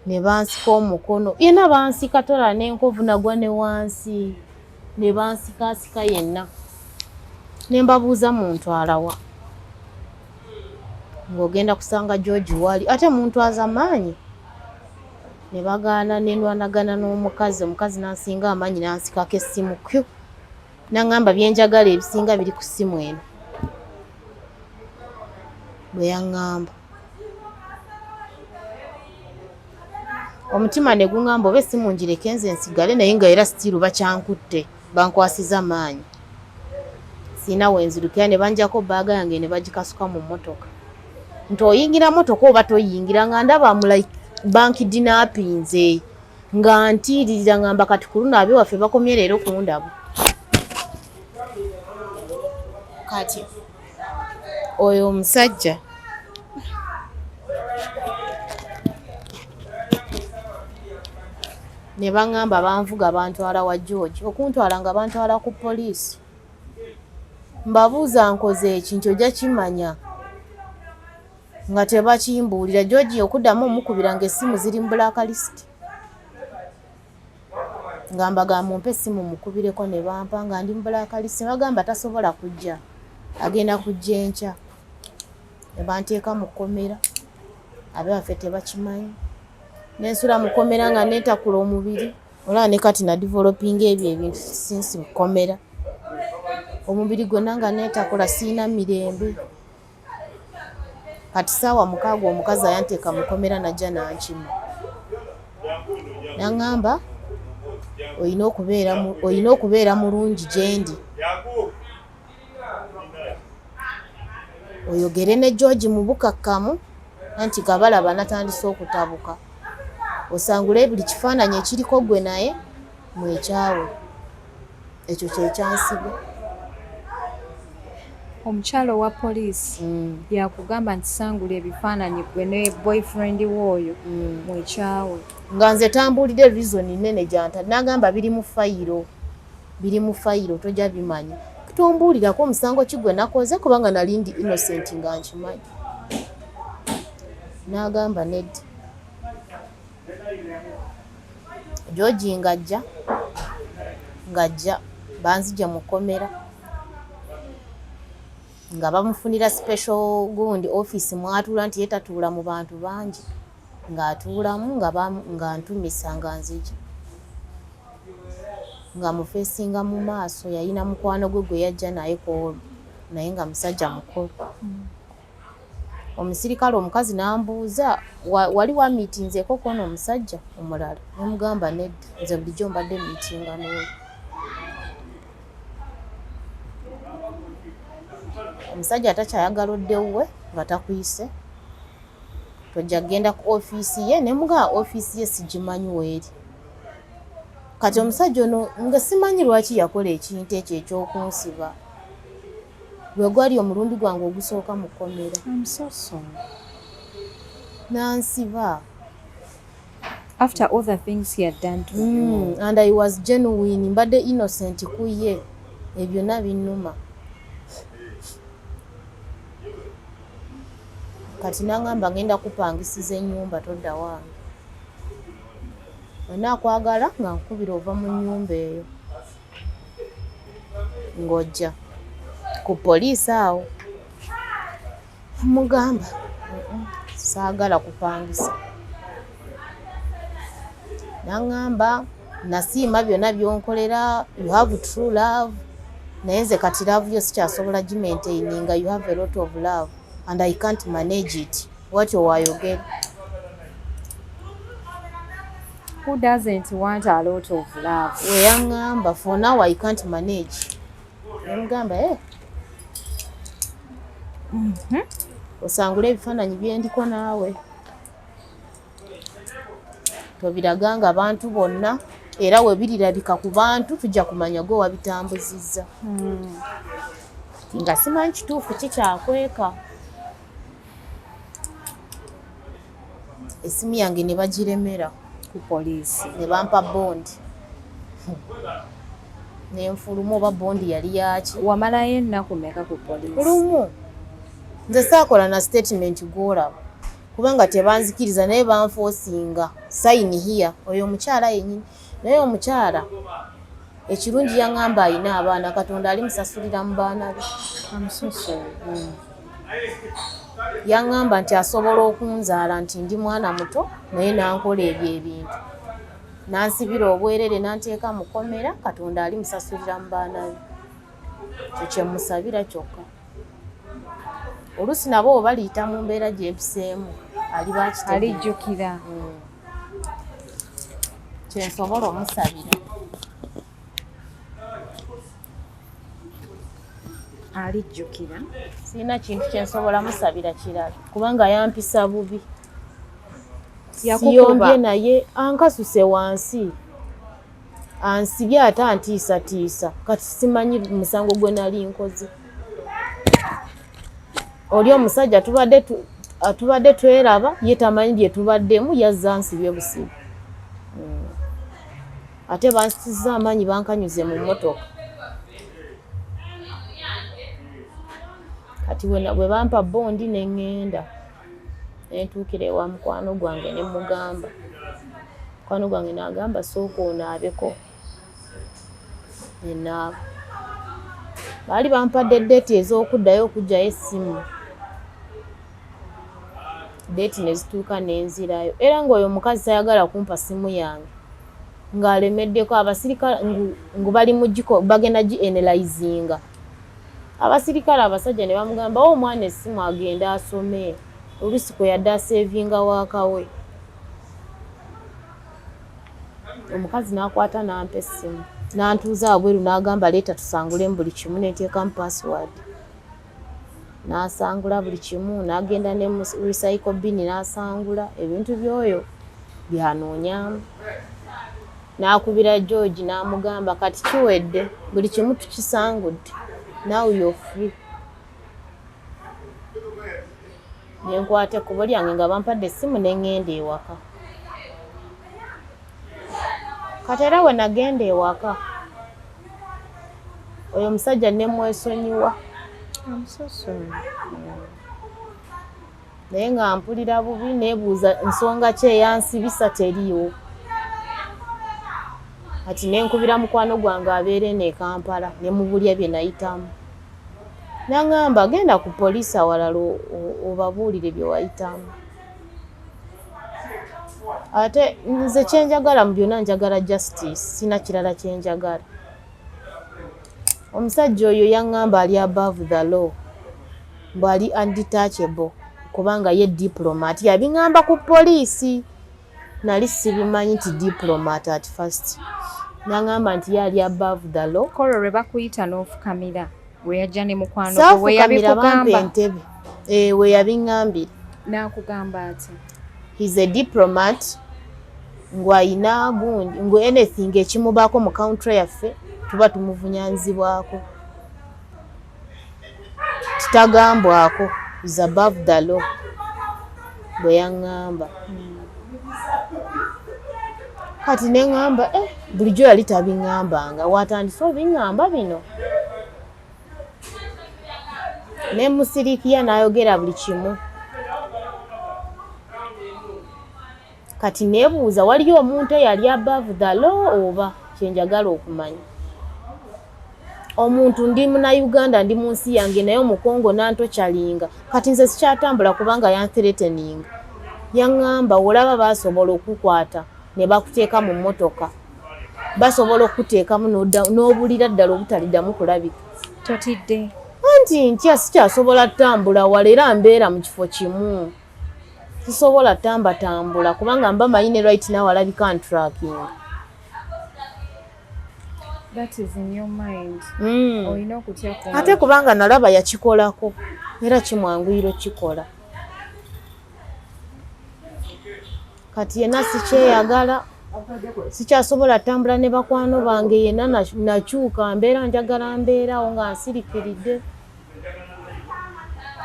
Ne bansika omukono yenna bansika tola n'enkovu nagwa ne wansi ne bansikaasika yenna. Ne mbabuuza muntwala wa? Ng'ogenda kusanga George wali ate muntwaza maanyi. Ne bagaana ne nwanagana n'omukazi, omukazi n'ansinga amaanyi n'ansikako essimu kyu. N'aŋŋamba bye njagala ebisinga biri ku ssimu eno. Bwe yaŋŋamba. Omutima ne guŋŋamba oba essimu ngireke nze nsigale naye nga era still bakyankutte bankwasiza maanyi. Sirina we nzirukira ne bangyako bbaaga yange ne bagikasuka mu mmotoka. Nti oyingira mmotoka oba toyingira nga ndaba mu like bankidnappinze nga ntiiririra ngamba kati ku luno ab'ewaffe bakomye leero kundaba. Kati oyo omusajja ne baŋŋamba banvuga bantwala wa George okuntwala nga bantwala ku poliisi. Mbabuuza nkoze eki nti ojja kimanya nga tebakimbuulira. George okuddamu omukubira ng'essimu ziri mu black list. Nga mbagamba mumpe essimu mukubireko ne bampa nga ndi mu black list. Ne bagamba tasobola kujja agenda kujja enkya. Ne banteeka mu kkomera abewaffe tebakimanyi. Ne nsula mu kkomera nga neetakula omubiri. Olaba ne kati na developinga ebyo ebintu since mu kkomera. Omubiri gwonna nga neetakula sirina mirembe. Kati ssaawa 6 omukazi ayanteeka mu kkomera n'ajja n'ankima. N'aŋŋamba olina okubeera mulungi gye ndi. Oyogere ne George mu bukakkamu anti gabalaba natandise okutabuka. Osangule buli kifaananyi ekiriko ggwe naye mwekyawe. Ekyo kye kyansiba. Omukyala owa poliisi yakugamba nti sangula ebifaananyi gwe ne boyfriend w'oyo mwekyawe. Nga nze tambuulidde reason nene gyanta, n'agamba biri mu fayiro, biri mu fayiro, tojja bimanya. Tombuulirako omusango ki gwe nakoze, kubanga nali ndi innocent nga nkimanyi. N'agamba nedda. George ng'ajja banzija mu kkomera nga bamufunira special gundi office mwatuula, nti ye tatuula mu bantu bangi, ng'atuulamu nga ntumisa nga nzija nga mufeesinga mu maaso. Yalina mukwano gwe gwe yajja naye kwolwo, naye nga musajja mukulu. Omusirikale omukazi n'ambuuza, "Wali wamiitinzeeko kwono omusajja omulala?" Nemugamba nedda, nze bulijjo mbadde miitinga n'oyo. Omusajja atakyayagala odde wuwe nga takuyise, tojja kugenda ku ofiisi ye. Nemugamba ofiisi ye sigimanyi weeri. Kati omusajja ono nga simanyi lwaki yakola ekintu ekyo ekyokunsiba. Gwe gwali omulundi gwange ogusooka mu kkomera. I'm so sorry. Nansiba. After all the things he had done to you. And I was genuine, mbadde innocent ku ye, ebyo byonna binnuma. Kati nangamba ngenda kupangisiza ennyumba, todda wange, onaakwagala nga nkubira ova mu nnyumba eyo ng'ojja ku poliisi awo. Mugamba, "Saagala kupangisa." Naŋŋamba, "Nasiima byonna byonkolera, you have true love, naye nze kati love yo sikyasobola gimaintaininga. You have a lot of love and I can't manage it." Watyo wayogera. Who doesn't want a lot of love? Weyaŋŋamba, "For now I can't manage." Nemugamba, "Eh, osangule ebifaananyi byendiko naawe, tobiraganga abantu bonna, era we birirabika ku bantu tujja kumanya gwe wabitambuzizza." Nga simanyi kituufu kikyakweka. Essimu yange ne bagiremera. Ku poliisi. Ne bampa bondi nenfuluma. Oba bondi yali yaki? Wamalayo ennaku meka ku poliisi? Lumu. Nze saakola na statement gwolaba, kubanga tebanzikiriza, naye banfoosinga, "Sign here." Oyo omukyala yennyini. Naye omukyala ekirungi yaŋŋamba ayina abaana, Katonda alimusasulira mu baana be. I'm so sorry. Yaŋŋamba nti asobola okunzaala, nti ndi mwana muto, naye nankola ebyo ebintu, nansibira obwerere, nanteeka mu kkomera. Katonda alimusasulira mu baana be. Ekyo kyemusabira kyokka. Oluusi nabo bwe baliyita mu mbeera gyempiseemu, aliba akitegeera. Alijjukira. Kyensobola omusabira. Alijjukira. Sirina kintu kyensobola musabira kirala, kubanga yampisa bubi. Yakukuba. Siyombye naye ankasuse wansi, ansibye, ate antiisatiisa. Kati simanyi musango gwe nali nkoze. Oli omusajja tubadde tweraba, ye tamanyi bye tubaddemu, yazza ansibye busibe. Ate bansitizza amaanyi, bankanyuze mu mmotoka. Kati bwe bampa bondi ne ŋŋenda, nentuukira ewa mukwano gwange ne mugamba. Mukwano gwange n'agamba, "Sooka onaabeko." Nenaaba. Baali bampadde date ez'okuddayo okuggyayo essimu. Date ne zituuka nenzirayo, era ng'oyo omukazi tayagala kumpa simu yange, ng'alemeddeko. Abasirikale ngu bali mu giko bagenda gi analyzinga. Abasirikale abasajja ne bamugamba, "O omwana essimu agende asome." Oluusi kwe yadde aseevinga waakawe. Omukazi n'akwata n'ampa essimu, n'antuuza wabweru, n'agamba, "Leeta tusangulemu buli kimu." Nenteekamu password, n'asangula buli kimu, n'agenda ne mu recycle bin n'asangula ebintu by'oyo byanoonyaamu. N'akubira George n'amugamba, "Kati kiwedde, buli kimu tukisangudde, now you're free." Nenkwata ekkubo lyange nga bampadde essimu, neŋŋenda ewaka. Kati era we nagenda ewaka, oyo omusajja nemwesonyiwa. I'm so sorry. Naye nga mpulira bubi, neebuuza nsonga ki eyansibisa, teriiwo. Kati nenkubira mukwano gwange abeera eno e Kampala, ne mubulya bye nayitamu. Naŋŋamba, genda ku poliisi awalala obabuulire bye wayitamu. Ate nze kyenjagala mu byonna, njagala justice, sina kirala kyenjagala. Omusajja oyo yaŋŋamba ali above the law, mbu ali undetachable kubanga ye diplomat. Yabiŋŋamba ku poliisi, nali sibimanyi nti diplomat at first. Naŋŋamba nti ye ali above the law. Kolo lwe bakuyita n'ofukamira, we yajja ne mukwano gwe, we Saafukamira, bampa yabikugamba? entebe. We yabiŋŋambira. N'akugamba ati? He's a diplomat, ng'ayina gundi, ngu anything ekimubaako mu country yaffe tuba tumuvunaanyizibwako, kitagambwako, is above the law, bwe yaŋŋamba. Kati ne ŋŋamba, eh, bulijjo yali tabiŋŋambanga, watandise obiŋŋamba bino. Ne musirikiya n'ayogera buli kimu. Kati neebuuza, waliyo omuntu eyali above the law oba? Kyenjagala okumanya. Omuntu, ndi Munauganda, ndi mu nsi yange, naye Omukongo nantorturinga. Kati nze sikyatambula kubanga yanthreateninga. Yaŋŋamba, olaba basobola okukwata ne bakuteeka mu mmotoka, basobola okukuteekamu n'obulira ddala obutaliddamu kulabika. Totidde? Anti ntya, sikyasobola ttambula wala, era mbeera mu kifo kimu, sisobola tambatambula kubanga mba manyi ne right now alabika ntracking. That is in your mind. Olina okutya kungi. Ate kubanga nalaba yakikolako, era kimwanguyira okukikola. Kati yenna sikyeyagala, sikyasobola ttambula ne bakwano bange. Yenna nakyuka mbeera, njagala mbeerawo nga nsirikiridde.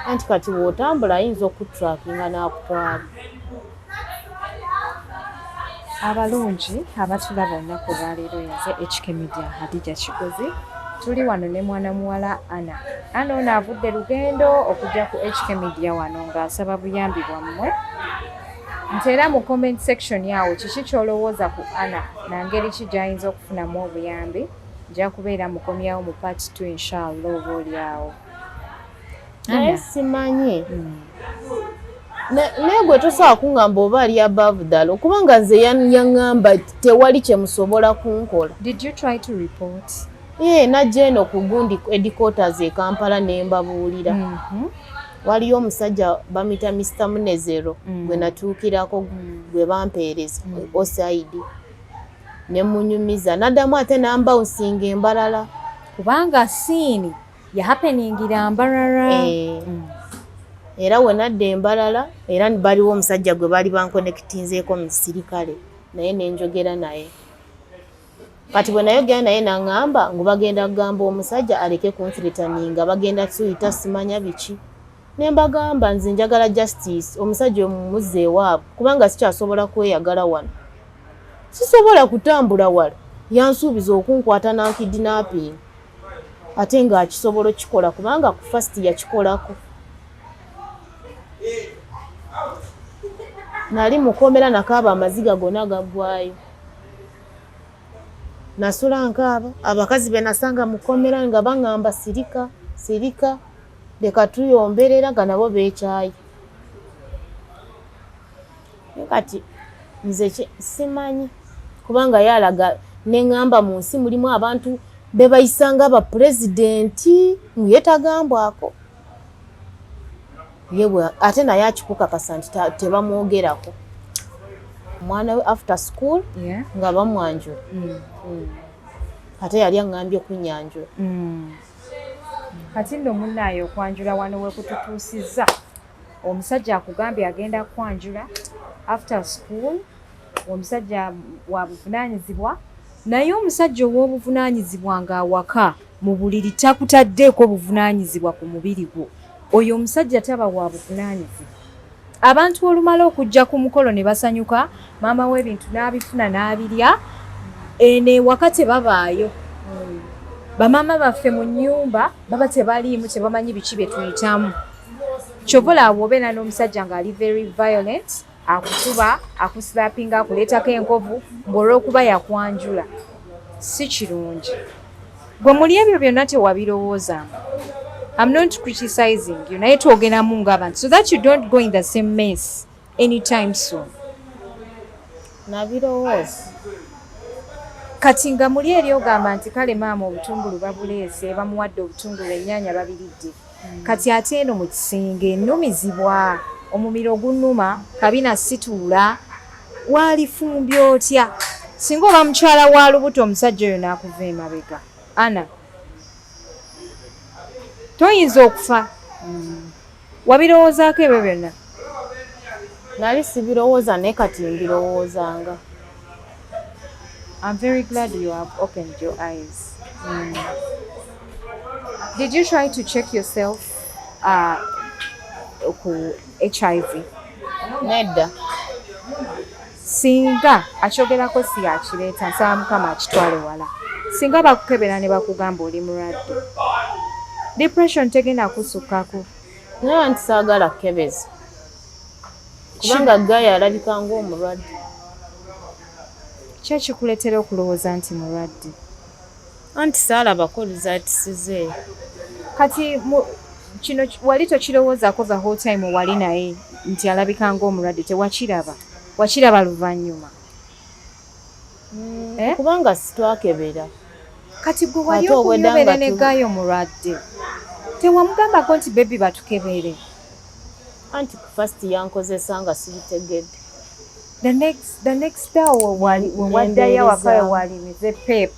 Anti kati bw'otambula ayinza okutrackinga n'akutwala. Abalungi abatulaba olunaku olwaleero, yenze HK Media, Hadija Kigozi. Tuli wano ne mwana muwala Ana. Ana ono avudde lugendo okujja ku HK Media wano ng'asaba buyambi bwammwe. Nti era mu comment section awo, kiki ky'olowooza ku Ana nangeri ki gy'ayinza okufunamu obuyambi? Nja kubeera mukomyawo mu part 2 inshallah, oba oli awo. Naye simanyi. Naye gwe tosobola kuŋŋamba oba ali above the law, kubanga nze yaŋŋamba tewali kye musobola kunkola. Did you try to report? Ye najja eno ku gundi headquarters e Kampala ne mbabuulira. Waliyo omusajja bamuyita Mr Munezero gwe natuukirako, gwe bampeereza OCID, ne munyumiza, naddamu ate nambawusinga embalala. Kubanga scene yahappeningira Mbarara. Eh. Era we nadda embalala, era baliwo omusajja gwe baali banconnectinzeeko mu sirikale, naye nenjogera naye. Kati bwe nayogera naye naŋŋamba ngu bagenda kugamba omusajja aleke kunthreateninga, bagenda tuyita simanya biki. Ne mbagamba nze njagala justice, omusajja omumuzza ewaabwe kubanga sikyasobola kweyagala wano, sisobola kutambula wala. Yansuubiza okunkwata nankidnapping, ate ng'akisobola okukikola kubanga ku first yakikolako. Nali mukomera, nakaaba amaziga gonna gaggwayo, nasula nkaaba. Abakazi be nasanga mukomera nga baŋŋamba, sirika, sirika, leka tuyomberera, nga nabo beekyaye. Naye kati nze simanyi, kubanga yalaga neŋŋamba mu nsi mulimu abantu be bayisanga abapulezidenti ngu ye tagambwako. Ye ate naye akikukakasa nti tebamwogerako. Omwana we after school nga bamwanjula. Ate yali aŋŋambye kunyanjula. Kati nno munnaaye, okwanjula wano we kututuusizza. Omusajja akugambye agenda kwanjula after school. Omusajja wa buvunaanyizibwa, naye omusajja ow'obuvunaanyizibwa ng'awaka mu buliri takutaddeeko buvunaanyizibwa ku mubiri gwo. Oyo omusajja taba wa buvunaanyizibwa. Abantu olumala okujja ku mukolo ne basanyuka, maama w'ebintu n'abifuna n'abirya, eno ewaka tebabaayo. Bamaama baffe mu nnyumba baba tebaliimu, tebamanyi biki bye tuyitamu. Kyova olaba bw'obeera n'omusajja ng'ali very violent, akukuba, akuslapinga, akuleetako enkovu ng'olw'okuba yakwanjula, si kirungi. Gwe muli ebyo byonna tewabirowoozaamu. I'm not criticizing you, naye twogeramu ng'abantu so that you don't go in the same mess anytime soon. Nabirowooza. Kati nga muli eri ogamba nti kale maama obutungulu babuleese, bamuwadde obutungulu, ennyaanya babiridde. Kati ate eno mu kisenge ennumizibwa, omumiro gunnuma, kabina situula, waalifumbye otya? Singa oba mukyala wa lubuto omusajja oyo n'akuva emabega. Anna, toyinza okufa. Wabirowoozaako ebyo byonna? Nali sibirowooza naye kati mbirowoozanga. I'm very glad you have opened your eyes. Did you try to check yourself ku HIV? Nedda. Singa akyogerako si akireeta, nsaba Mukama akitwale wala. Singa bakukebera ne bakugamba oli mulwadde, depression tegenda kusukkako. Naye anti saagala kukebeza kubanga guy alabika ng'omulwadde. Ki ekikuleetera okulowooza nti mulwadde? Anti saalabako results ze. Kati kino wali tokirowoozaako the whole time wali naye nti alabika ng'omulwadde, tewakiraba? Wakiraba luvannyuma? Eh? Kubanga sitwakebera. Kati gwe wali Ate obwedda okunyobera nga ne guy omulwadde, tewamugambako nti baby batukebere? Anti ku first yankozesa nga sibitegedde. The next day we waddayo awaka we Nembeerezaamu. walimize pep.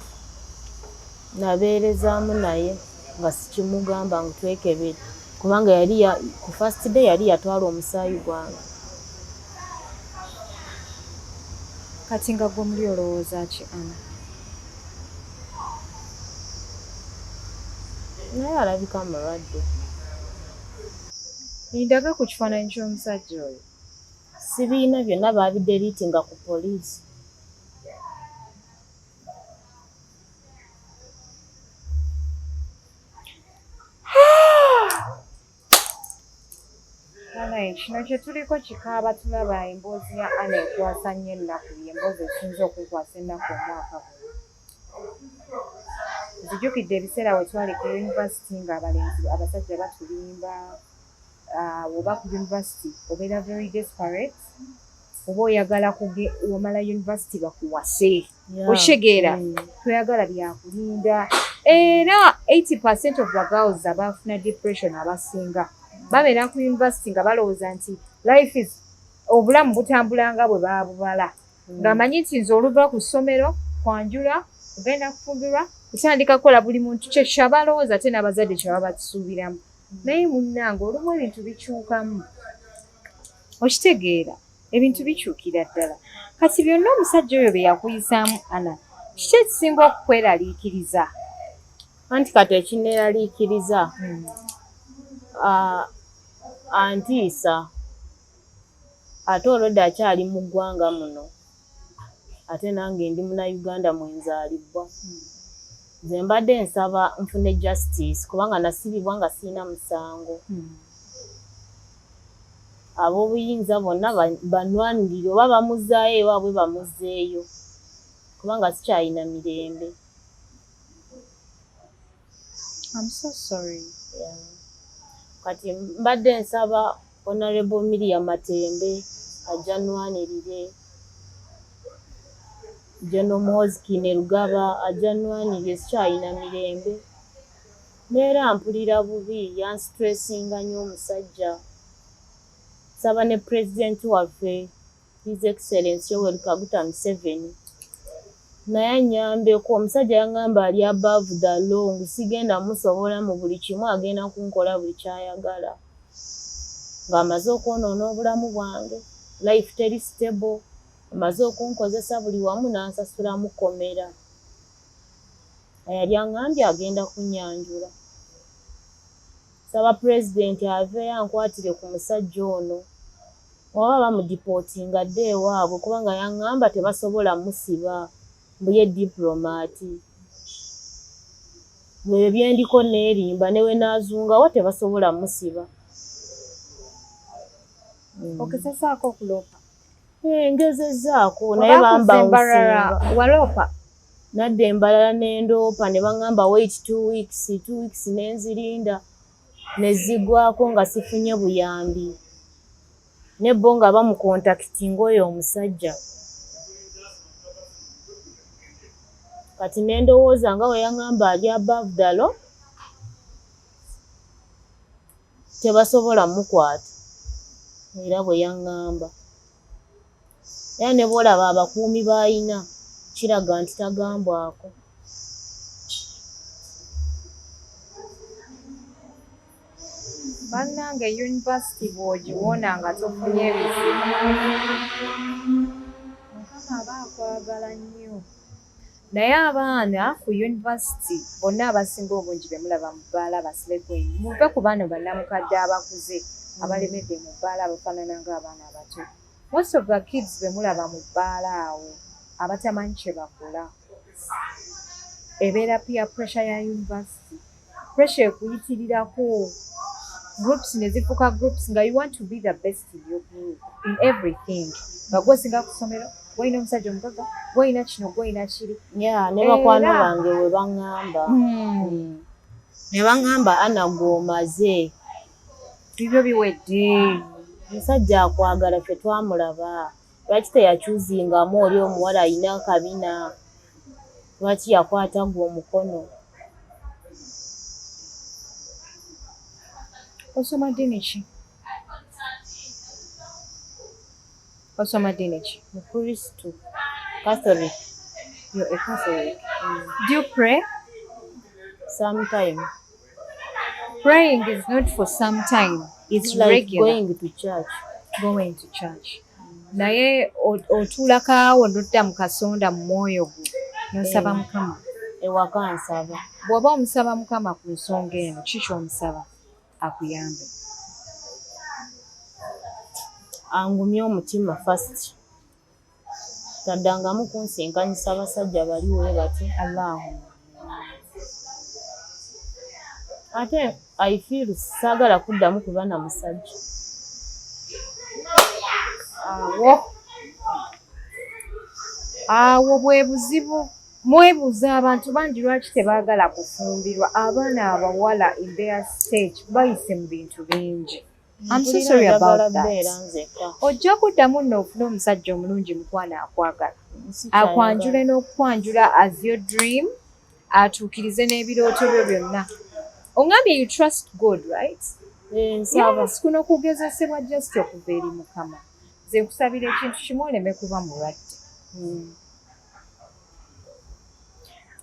Nabeerezaamu naye nga sikimugamba ngu twekebere kubanga yali ku first day yali yatwala omusaayi gwange. Kati nga gwe muli olowooza ki, Anna? Naye alabika mulwadde. Ndaga ku kifaananyi ky'omusajja oyo. Sibiina byonna, baabideletinga ku poliisi. Naye kino kye tuliko kikaaba tulaba. Emboozi ya Anna ekwasa nnyo ennaku, y'emboozi esinze okunkwasa ennaku omwaka guno. Nzijukidde ebiseera we twali ku yunivasiti ng'abalenzi, abasajja batulimba. Oba ku yunivasiti obeera very desperate, oba oyagala omala yunivasiti bakuwase, okitegeera? Toyagala byakulinda. Era 80% of the girls abafuna depression abasinga babeera ku yunivasiti nga balowooza nti life is, obulamu butambula nga bwe baabubala, ng'amanyi nti nze oluva ku ssomero kwanjula, kugenda kufumbirwa, kutandika kukola. Buli muntu kyekyaba alowooza, ate n'abazadde kyebaba batusuubiramu. Naye munnange, olumu ebintu bikyukamu, okitegeera? Ebintu bikyukira ddala. Kati byonna omusajja oyo bye yakuyisaamu, Anna, kiki ekisinga okukweraliikiriza? Anti kati ekineeraliikiriza, antiisa ate olwedde akyali mu ggwanga muno, ate nange ndi Munnayuganda mwenzaalibwa. Nze mbadde nsaba nfune justice kubanga nasibibwa nga sirina musango. Ab'obuyinza bonna banwanirire oba bamuzzaayo ewaabwe, bamuzzeeyo kubanga sikyalina mirembe. I'm so sorry. Yeah. Kati mbadde nsaba Honorable Miria Matembe ajja nnwanirire, General Muhoozi Kainerugaba ajja nnwanirire, sikyalina mirembe. Neera mpulira bubi, yanstressinga nnyo omusajja. Nsaba ne pulezidenti waffe, His Excellency Yoweri Kaguta Museveni, naye annyambeko. Omusajja yaŋŋamba ali above the law, ngu sigenda musobola mu buli kimu, agenda kunkola buli ky'ayagala ng'amaze okwonoona obulamu bwange. Life teri stable, amaze okunkozesa buli wamu n'ansasulamu kkomera. Yali aŋŋambye agenda kunnyanjula. Saba pulezidenti aveeyo ankwatire ku musajja ono, oba bamudipootinga adde ewaabwe, kubanga yaŋŋamba tebasobola musiba, mbu ye diplomat. Ebyo byendiko neerimba, ne we naazungawa tebasobola musiba. Ogezezaako okuloopa? Ngezezzaako, naye bambawusinga. Waloopa? Nadda embalala nendoopa, ne baŋŋamba wait 2 weeks, 2 weeks nenzirinda ne ziggwako nga sifunye buyambi, ne bo nga bamukontakitinga oyo omusajja. Kati ne ndowooza nga we yaŋŋamba ali above the law, tebasobola mukwata, era bwe yaŋŋamba. Era ne bw'olaba abakuumi b'ayina, kiraga nti tagambwako. Bannange, yunivasite bw'ogiwona nga tofunye ebizibu, Mukama aba akwagala nnyo. Naye abaana ku yunivasite bonna abasinga obungi be mulaba mu bbaala ba slay queen, muve ku bano bannamukadde abakuze abalemedde mu bbaala abafaanana ng'abaana abato. Most of the kids be mulaba mu bbaala awo abatamanyi kye bakola, ebeera peer pressure ya university, pressure ekuyitirirako, groups ne zifuuka groups, nga you want to be the best in your group in everything, nga gwosinga ku ssomero, gwolina omusajja omugagga, gwolina kino, gwolina kiri. Ya, ne bakwano bange we baŋŋamba, ne baŋŋamba, "Ana, gw'omaze." Bibyo biwedde. Omusajja akwagala, ffe twamulaba. Lwaki teyakyuzingamu oli omuwala alina akabina? Lwaki yakwata gwe omukono? Osoma ddiini ki? Osoma ddiini ki? Mukristu, Catholic. You're a Catholic. Do you pray? Sometime. Praying is not for some time, it's like regular. Going to church. Going to church, naye otuulako awo nodda mu kasonda mu mwoyo gwo n'osaba Mukama? Ewaka nsaba. Bw'oba omusaba Mukama ku nsonga eno, ki ky'omusaba akuyambe? Angumye omutima first, taddangamu kunsinkanyisa basajja bali we batyo. Allahumma. Ate I feel saagala kuddamu kuba na musajja. Awo bwe buzibu. Mwebuuza abantu bangi lwaki tebaagala kufumbirwa. Abaana abawala in their stage bayise mu bintu bingi. I'm so sorry about that. Beera nzekka. Ojja kuddamu nno ofune omusajja omulungi, mukwano, akwagala, akwanjule n'okukwanjula as your dream, atuukirize n'ebirooto byo byonna. Oŋambye you trust God, right? Eh, nsaba. Yes, kuno kugezesebwa just okuva eri Mukama. Nze nkusabira ekintu kimu, oleme kuba mulwadde.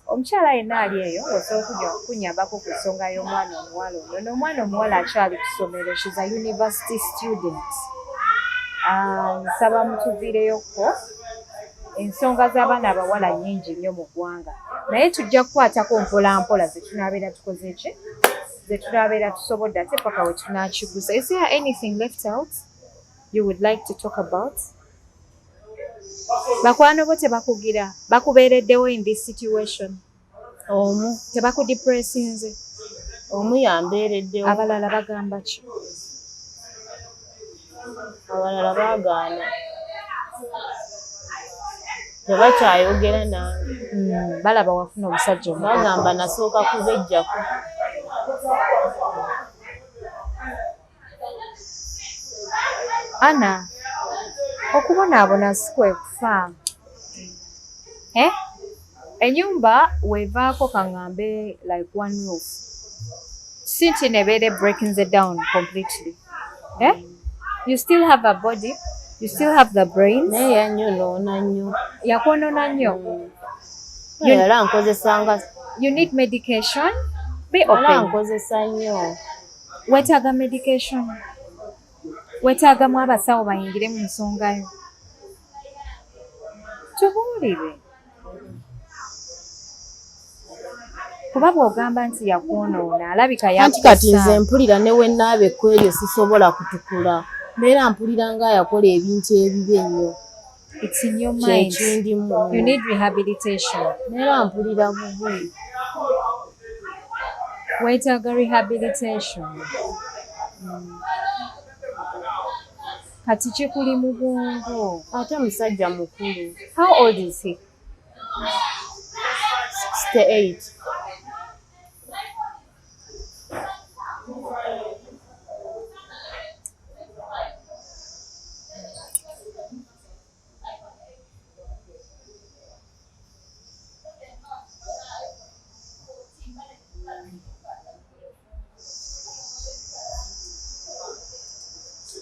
Omukyala yenna ali eyo ng'osobola okujja okunyambako ku nsonga y'omwana omuwala ono. N'omwana omuwala akyali ku ssomero, she's a university student. Ah, nsaba mutuviireyokko. Ensonga z'abaana abawala nnyingi nnyo mu ggwanga, naye tujja kukwatako mpola mpola ze tunaabeera tukoze ki, ze tunaabeera tusobodde, ate paka we tunaakigusa. Is there anything left out you would like to talk about? Bakwano bo tebakugira, bakubeereddewo in this situation? Omu. Tebakudepressinze? Omu yambeereddewo. Abalala bagamba ki? Abalala baagaana, tebakyayogera nange. Balaba wafuna omusajja omugagga. Bagamba nasooka kubejjako. Ana, okubonaabona si kwe kufa, eh? Ennyumba weevaako, kaŋŋambe like one roof, si nti nebeere breaking it down completely, eh? You still have a body, you still have the brains. Naye yanyonoona nnyo. Yakwonoona nnyo? Yala nkozesanga. You need medication. Be Yala open. nkozesa nnyo. Weetaaga medication, weetaagamu abasawo bayingire mu nsonga yo. Tubuulire. Kuba bw'ogamba nti yakwonoona, alabika Anti kati nze yakusa. Mpulira ne we naaba ekweryo sisobola kutukula, mbeera mpulira nga yakola ebintu ebibi ennyo. It's in your mind. Kyekindimu. You need rehabilitation. Mbeera mpulira bubi. Weetaaga rehabilitation. Kati kikuli mu bwongo. Ate musajja mukulu. How old is he? 68.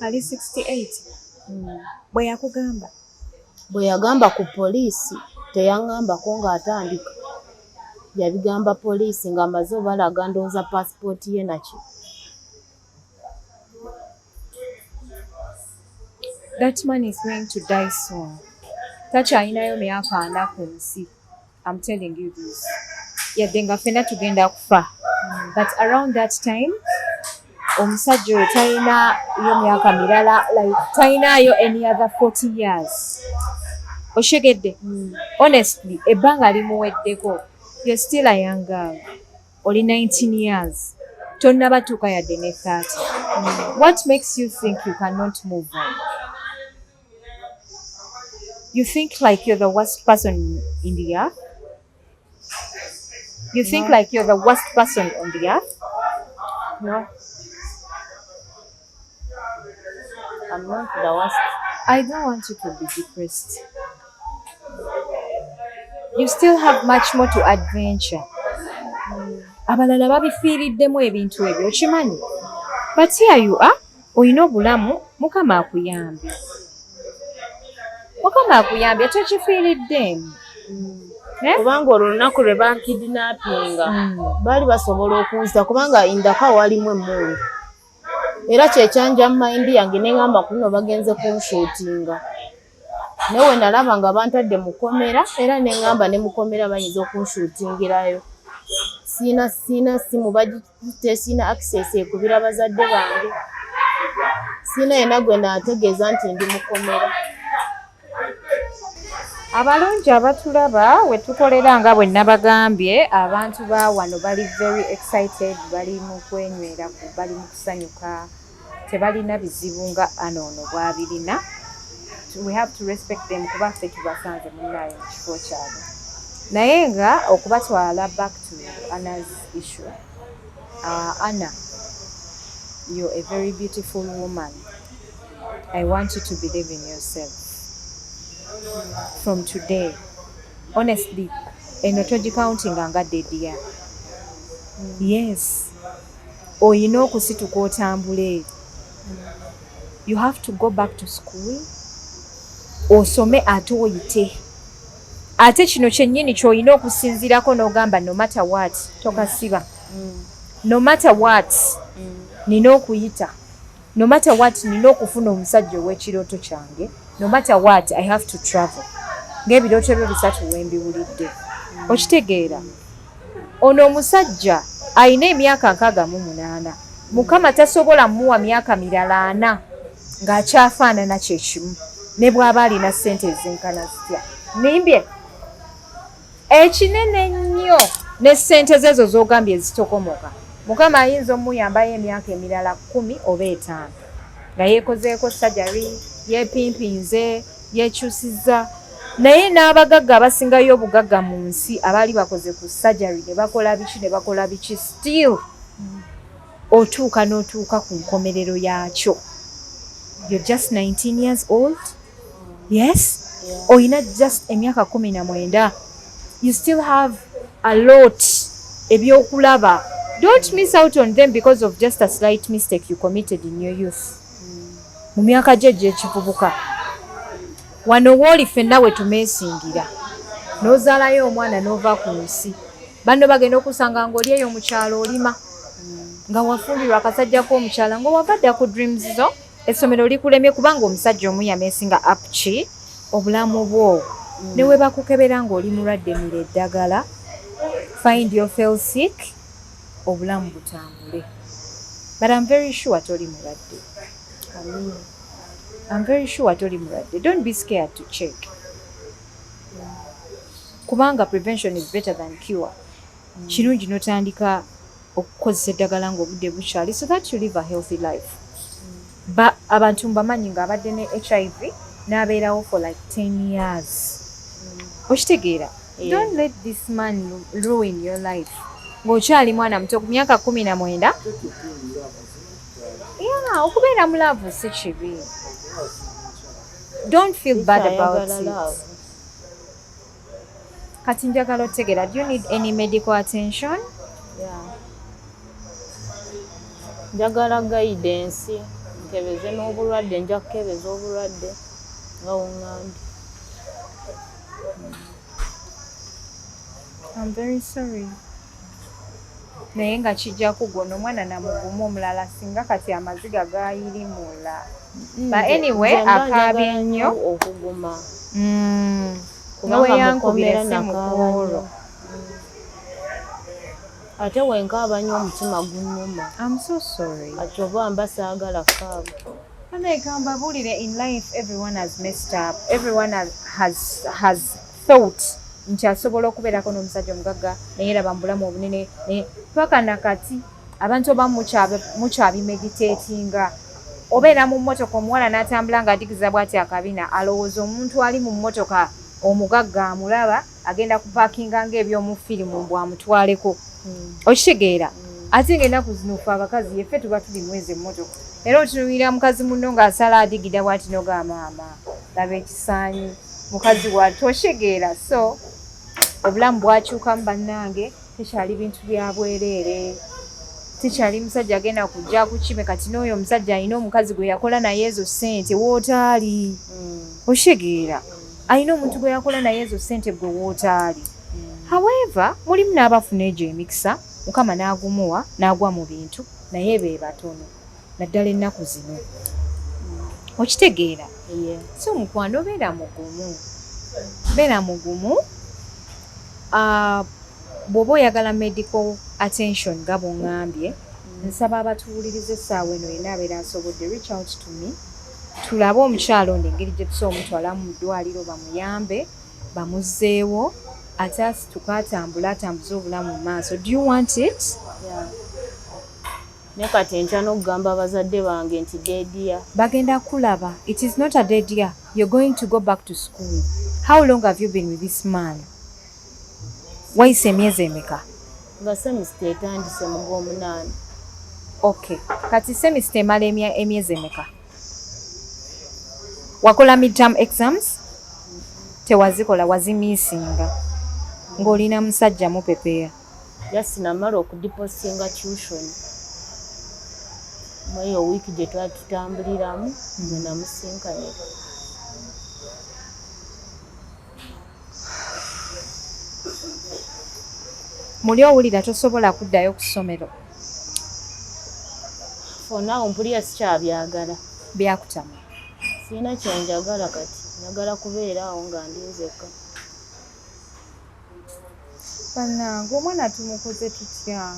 Ali 68 bwe yakugamba? Bwe yagamba ku poliisi, teyaŋŋambako ng'atandika, yabigamba poliisi ng'amaze obalaga ndowooza paasipooti ye naki. That man is going to die soon. Takyalinayo myaka 40 ku nsi. I'm telling you this, yadde nga ffenna tugenda kufa, but around that time omusajja oyo talinayo myaka mirala, like talinayo any other 40 years, oshegedde? Honestly, ebbanga limuweddeko. You're still a young girl, oli 19 years, tonnabatuuka yadde ne 30. What makes you think you cannot move on? You think like you're the worst person in the earth? You think No. like you're the worst person on the earth? No. I'm not the worst. I don't want you to be depressed. You still have much more to adventure. Abalala babifiiriddemu ebintu ebyo, okimanyi? But here you are, olina obulamu, Mukama akuyambye. Mukama akuyambye, tokifiiriddeemu. Eh? Kubanga olwo olunaku lwe bankidnappinga, baali basobola okunzita kubanga indaka walimu emmundu, era kyekyanja mu mind yange neŋŋamba ku luno bagenze kunshootinga. Naye we nalaba nga bantadde mukomera, era neŋŋamba ne mukomera bayinza okunshootingirayo. Siina simu bagite, siina access ekubira bazadde bange, siina yenna gwe naategeeza nti ndi mukomera. Abalungi abatulaba, we tukolera, nga bwe nabagambye, abantu ba wano bali very excited, bali mu kwenywera, bali mu kusanyuka, tebalina bizibu nga ano ono bw'abirina. We have to respect them kuba ffe tubasanze munnaayo mu kifo kyabwe. Naye nga okubatwala back to Anna's issue, Anna, you're a very beautiful woman. I want you to believe in yourself. From today, honestly, eno togicountinga nga dead year. Yes, oyina okusituka otambule. You have to go back to school, osome ate oyite. Ate kino kyennyini ky'olina okusinziirako n'ogamba, no matter what, tokasiba, no matter what nina okuyita, no matter what nina okufuna omusajja ow'ekirooto kyange, no matter what I have to travel. Ng'ebirooto byo bisatu wembiwulidde, okitegeera? Ono omusajja alina emyaka 68. Mukama tasobola muwa myaka mirala 40 ng'akyafaanana kyekimu, ne bw'aba alina ssente ezenkana zitya. Nimbye ekinene ennyo ne ssente ze ezo z'ogambye ezitokomoka, Mukama ayinza omuyambayo emyaka emirala 10 oba 5 nga yeekozeeko surgery, yeepimpinze, yeekyusizza. Naye n'abagagga abasingayo obugagga mu nsi abaali bakoze ku surgery ne bakola biki ne bakola biki, still otuuka n'otuuka ku nkomerero yaakyo. You're just 19 years old, yes? Oyina just emyaka 19. You still have a lot ebyokulaba. Don't miss out on them because of just a slight mistake you committed in your youth, mu myaka gyo egy'ekivubuka. Wano wooli ffenna we tumeesingira, n'ozaalayo omwana n'ova ku nsi, banno bagenda okusanga ng'oli eyo mukyalo olima, nga wafumbirwa akasajja k'omukyala, nga wava dda ku dreams zo, essomero likulemye kubanga omusajja omu yameesinga up ki obulamu bwo. Ne we bakukebera ng'oli mulwadde, mira eddagala. Find your fell sick, obulamu butambule. But I'm very sure toli mulwadde. I'm very sure toli mulwadde. Don't be scared to check, kubanga prevention is better than cure. Kirungi notandika okukozesa eddagala ng'obudde bukyali so that you live a healthy life. Ba abantu mbamanyi ng'abadde ne HIV n'abeerawo for like 10 years. Okitegeera? Yeah. Don't let this man ruin your life ng'okyali mwana muto ku myaka 19. Yeah, okubeera mu love si kibi. Don't feel bad about Sikyayagala it. Love. Kati njagala otegeera, do you need any medical attention? Yeah. Njagala guidance, nkebeze n'obulwadde, nja kukebeza obulwadde nga woŋŋambye. I'm very sorry. Naye nga kijja kugona omwana namugumu omulala singa kati amaziga gayirimula. But anyway, Nze mba akaabye njagala nnyo. Okuguma. Nga Kubanga weyankubira mukomera essimu nakaaba ku olwo. nnyo. Ate wenkaaba nnyo omutima gunnuma. I'm so sorry. Kati oba mba saagala kukaaba. Like, mbabuulire, in life everyone has messed up. Everyone has thought nti asobola okubeerako n'omusajja omugagga naye raba mu bulamu obunene, naye paka nakati abantu oba mukyabimeditatinga. Obeera mu mmotoka, omuwala n'atambula ng'adigiza bw'ati akabina, alowooza omuntu ali mu mmotoka omugagga amulaba agenda kupaakinga ng'ebyomu firimu mbw amutwaleko. Okitegeera? Ate ng'ennaku zino ffe abakazi yeffe tuba tuli mwezi emmotoka, era otunuulira mukazi munno ng'asala adigida bw'ati n'ogamba, maama laba ekisaanyi mukazi wattu. Okitegeera? So obulamu bwakyukamu bannange, tekyali bintu bya bwereere, tekyali musajja agenda kujja kukime. Kati n'oyo omusajja alina omukazi gwe yakola naye ezo ssente wootaali. Okitegeera? Alina omuntu gwe yakola naye ezo ssente gwe wootaali. However, mulimu n'abafuna egyo emikisa, Mukama n'agumuwa n'agwa mu bintu, naye be batono naddala ennaku zino. Okitegeera? Yeah. So mukwano, beera mugumu, beera mugumu. Bw'oba oyagala medical attention nga bw'oŋŋambye, nsaba abatuwuliriza essaawa eno yenna abeera asobodde, reach out to me, tulabe omukyalo ono engeri gye tusobola omutwalamu mu ddwaliro bamuyambe bamuzzeewo ate asituke atambule atambuze obulamu mu maaso. Do you want it? Yeah. Ne kati enkya n'okugamba abazadde bange nti dead year. Bagenda kulaba. It is not a dead year. You're going to go back to school. How long have you been with this man? Wayise emyezi emeka? Nga semester etandise mu gw'omunaana. Okay, kati semester emala emyezi emeka? Wakola midterm exams? Tewazikola, wazimiisinga ng'olina musajja mupepeya. Just namala okudepositinga tuition mweyo wiiki gye twali tutambuliramu gwe namusinkanira. Muli owulira tosobola kuddayo ku ssomero? For now mpulira sikyabyagala. Byakutama. Sirina kyenjagala kati, njagala kubeera awo nga ndi nzekka. Bannange, omwana tumukoze tutya?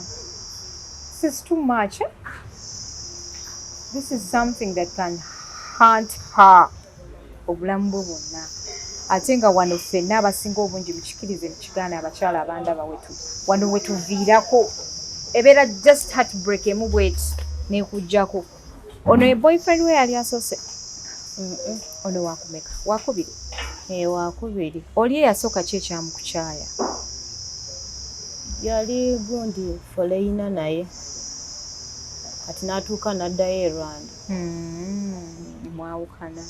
This is too much, eh? This is something that can haunt her obulamu bwe bwonna. Ate nga wano ffenna abasinga obungi, mukikirize mukigaana, abakyala abandaba, wetu wano wetuviirako ebeera just heartbreak emu bweti nekujjako. Ono ye boyfriend we yali asoose? Ono wakumeka? Wakubiri? Wakubiri. Oli eyasooka ki ekyamukukyaya? Yali gundi foreigner, naye kati n'atuuka n'addayo e Rwanda. Mwawukana.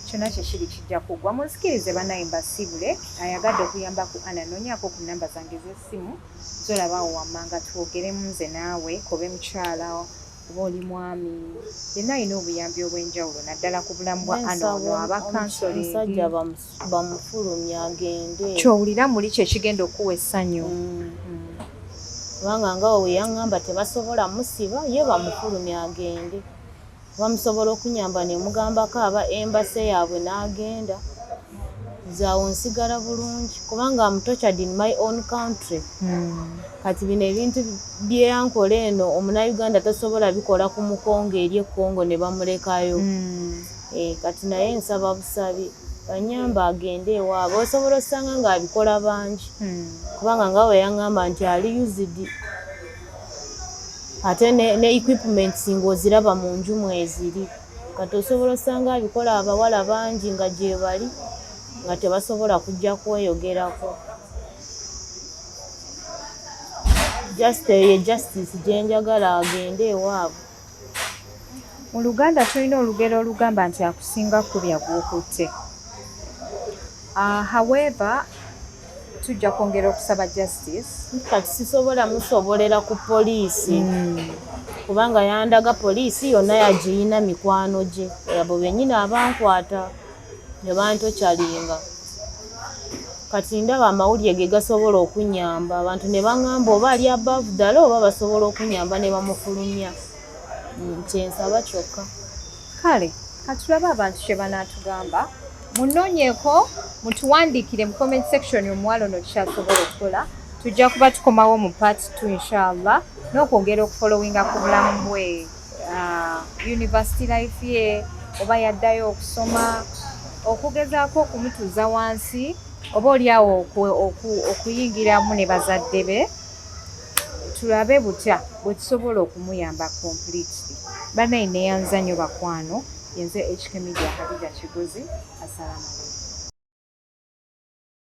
Kyonna kyekiri kijja kuggwa. Munzikirize bannaye mbasiibule. Ayagadde okuyamba ku Ana, noonyaako ku namba zange ez'essimu zolabaawo wammanga, twogeremu nze naawe, kobe mukyala oba oli mwami yenna alina obuyambi obw'enjawulo naddala ku bulamu bwa Ana ono, aba counselling. Omusajja bamufulumya agende. Kyowulira muli kyekigenda okuwa essanyu. Kubanga nga we yaŋŋamba tebasobola musiba, ye bamufulumya agende, bamusobola okunyamba ne mugambako aba embassy yaabwe n'agenda. Nze awo nsigala bulungi kubanga am tortured in my own country. Kati bino ebintu byeyankola eno, omunauganda tasobola bikola ku Mukongo eri e Congo ne bamulekayo. Kati naye nsaba busabi banyamba agende ewaabwe. Osobola osanga ng'abikola bangi, kubanga nga bwe yaŋŋamba nti ali used, ate ne equipments ng'oziraba mu nju mweziri. Kati osobola osanga abikola abawala bangi nga gye bali nga tebasobola kujja kweyogerako. Just eyo justice gye njagala, agende ewaabwe. Mu Luganda tulina olugero olugamba nti akusinga kubya gw'okutte. However, tujja kwongera okusaba justice. Kati sisobola musobolera ku poliisi, kubanga yandaga poliisi yonna yagiyina mikwano gye, abo bennyini abankwata ne bantokyalinga. Kati ndaba amawulire ge gasobola okunyamba abantu ne baŋŋamba oba ali above ddala oba basobola okunyamba ne bamufulumya. Kyensaba kyokka. Kale katulabe abantu kye banaatugamba. Munoonyeeko, mutuwandiikire mu comment section omuwala ono kyasobola okukola. Tujja kuba tukomawo mu part 2 inshallah, n'okwongera okufollowinga ku bulamu bwe, university life ye, oba yaddayo okusoma, okugezaako okumutuuza wansi, oba oliawo okuyingiramu ne bazadde be, tulabe butya bwe tusobola okumuyamba completely. Banaye neyanza nnyo bakwano. Yenze HK Media, Hadija Kigozi. Assalamu alaikum.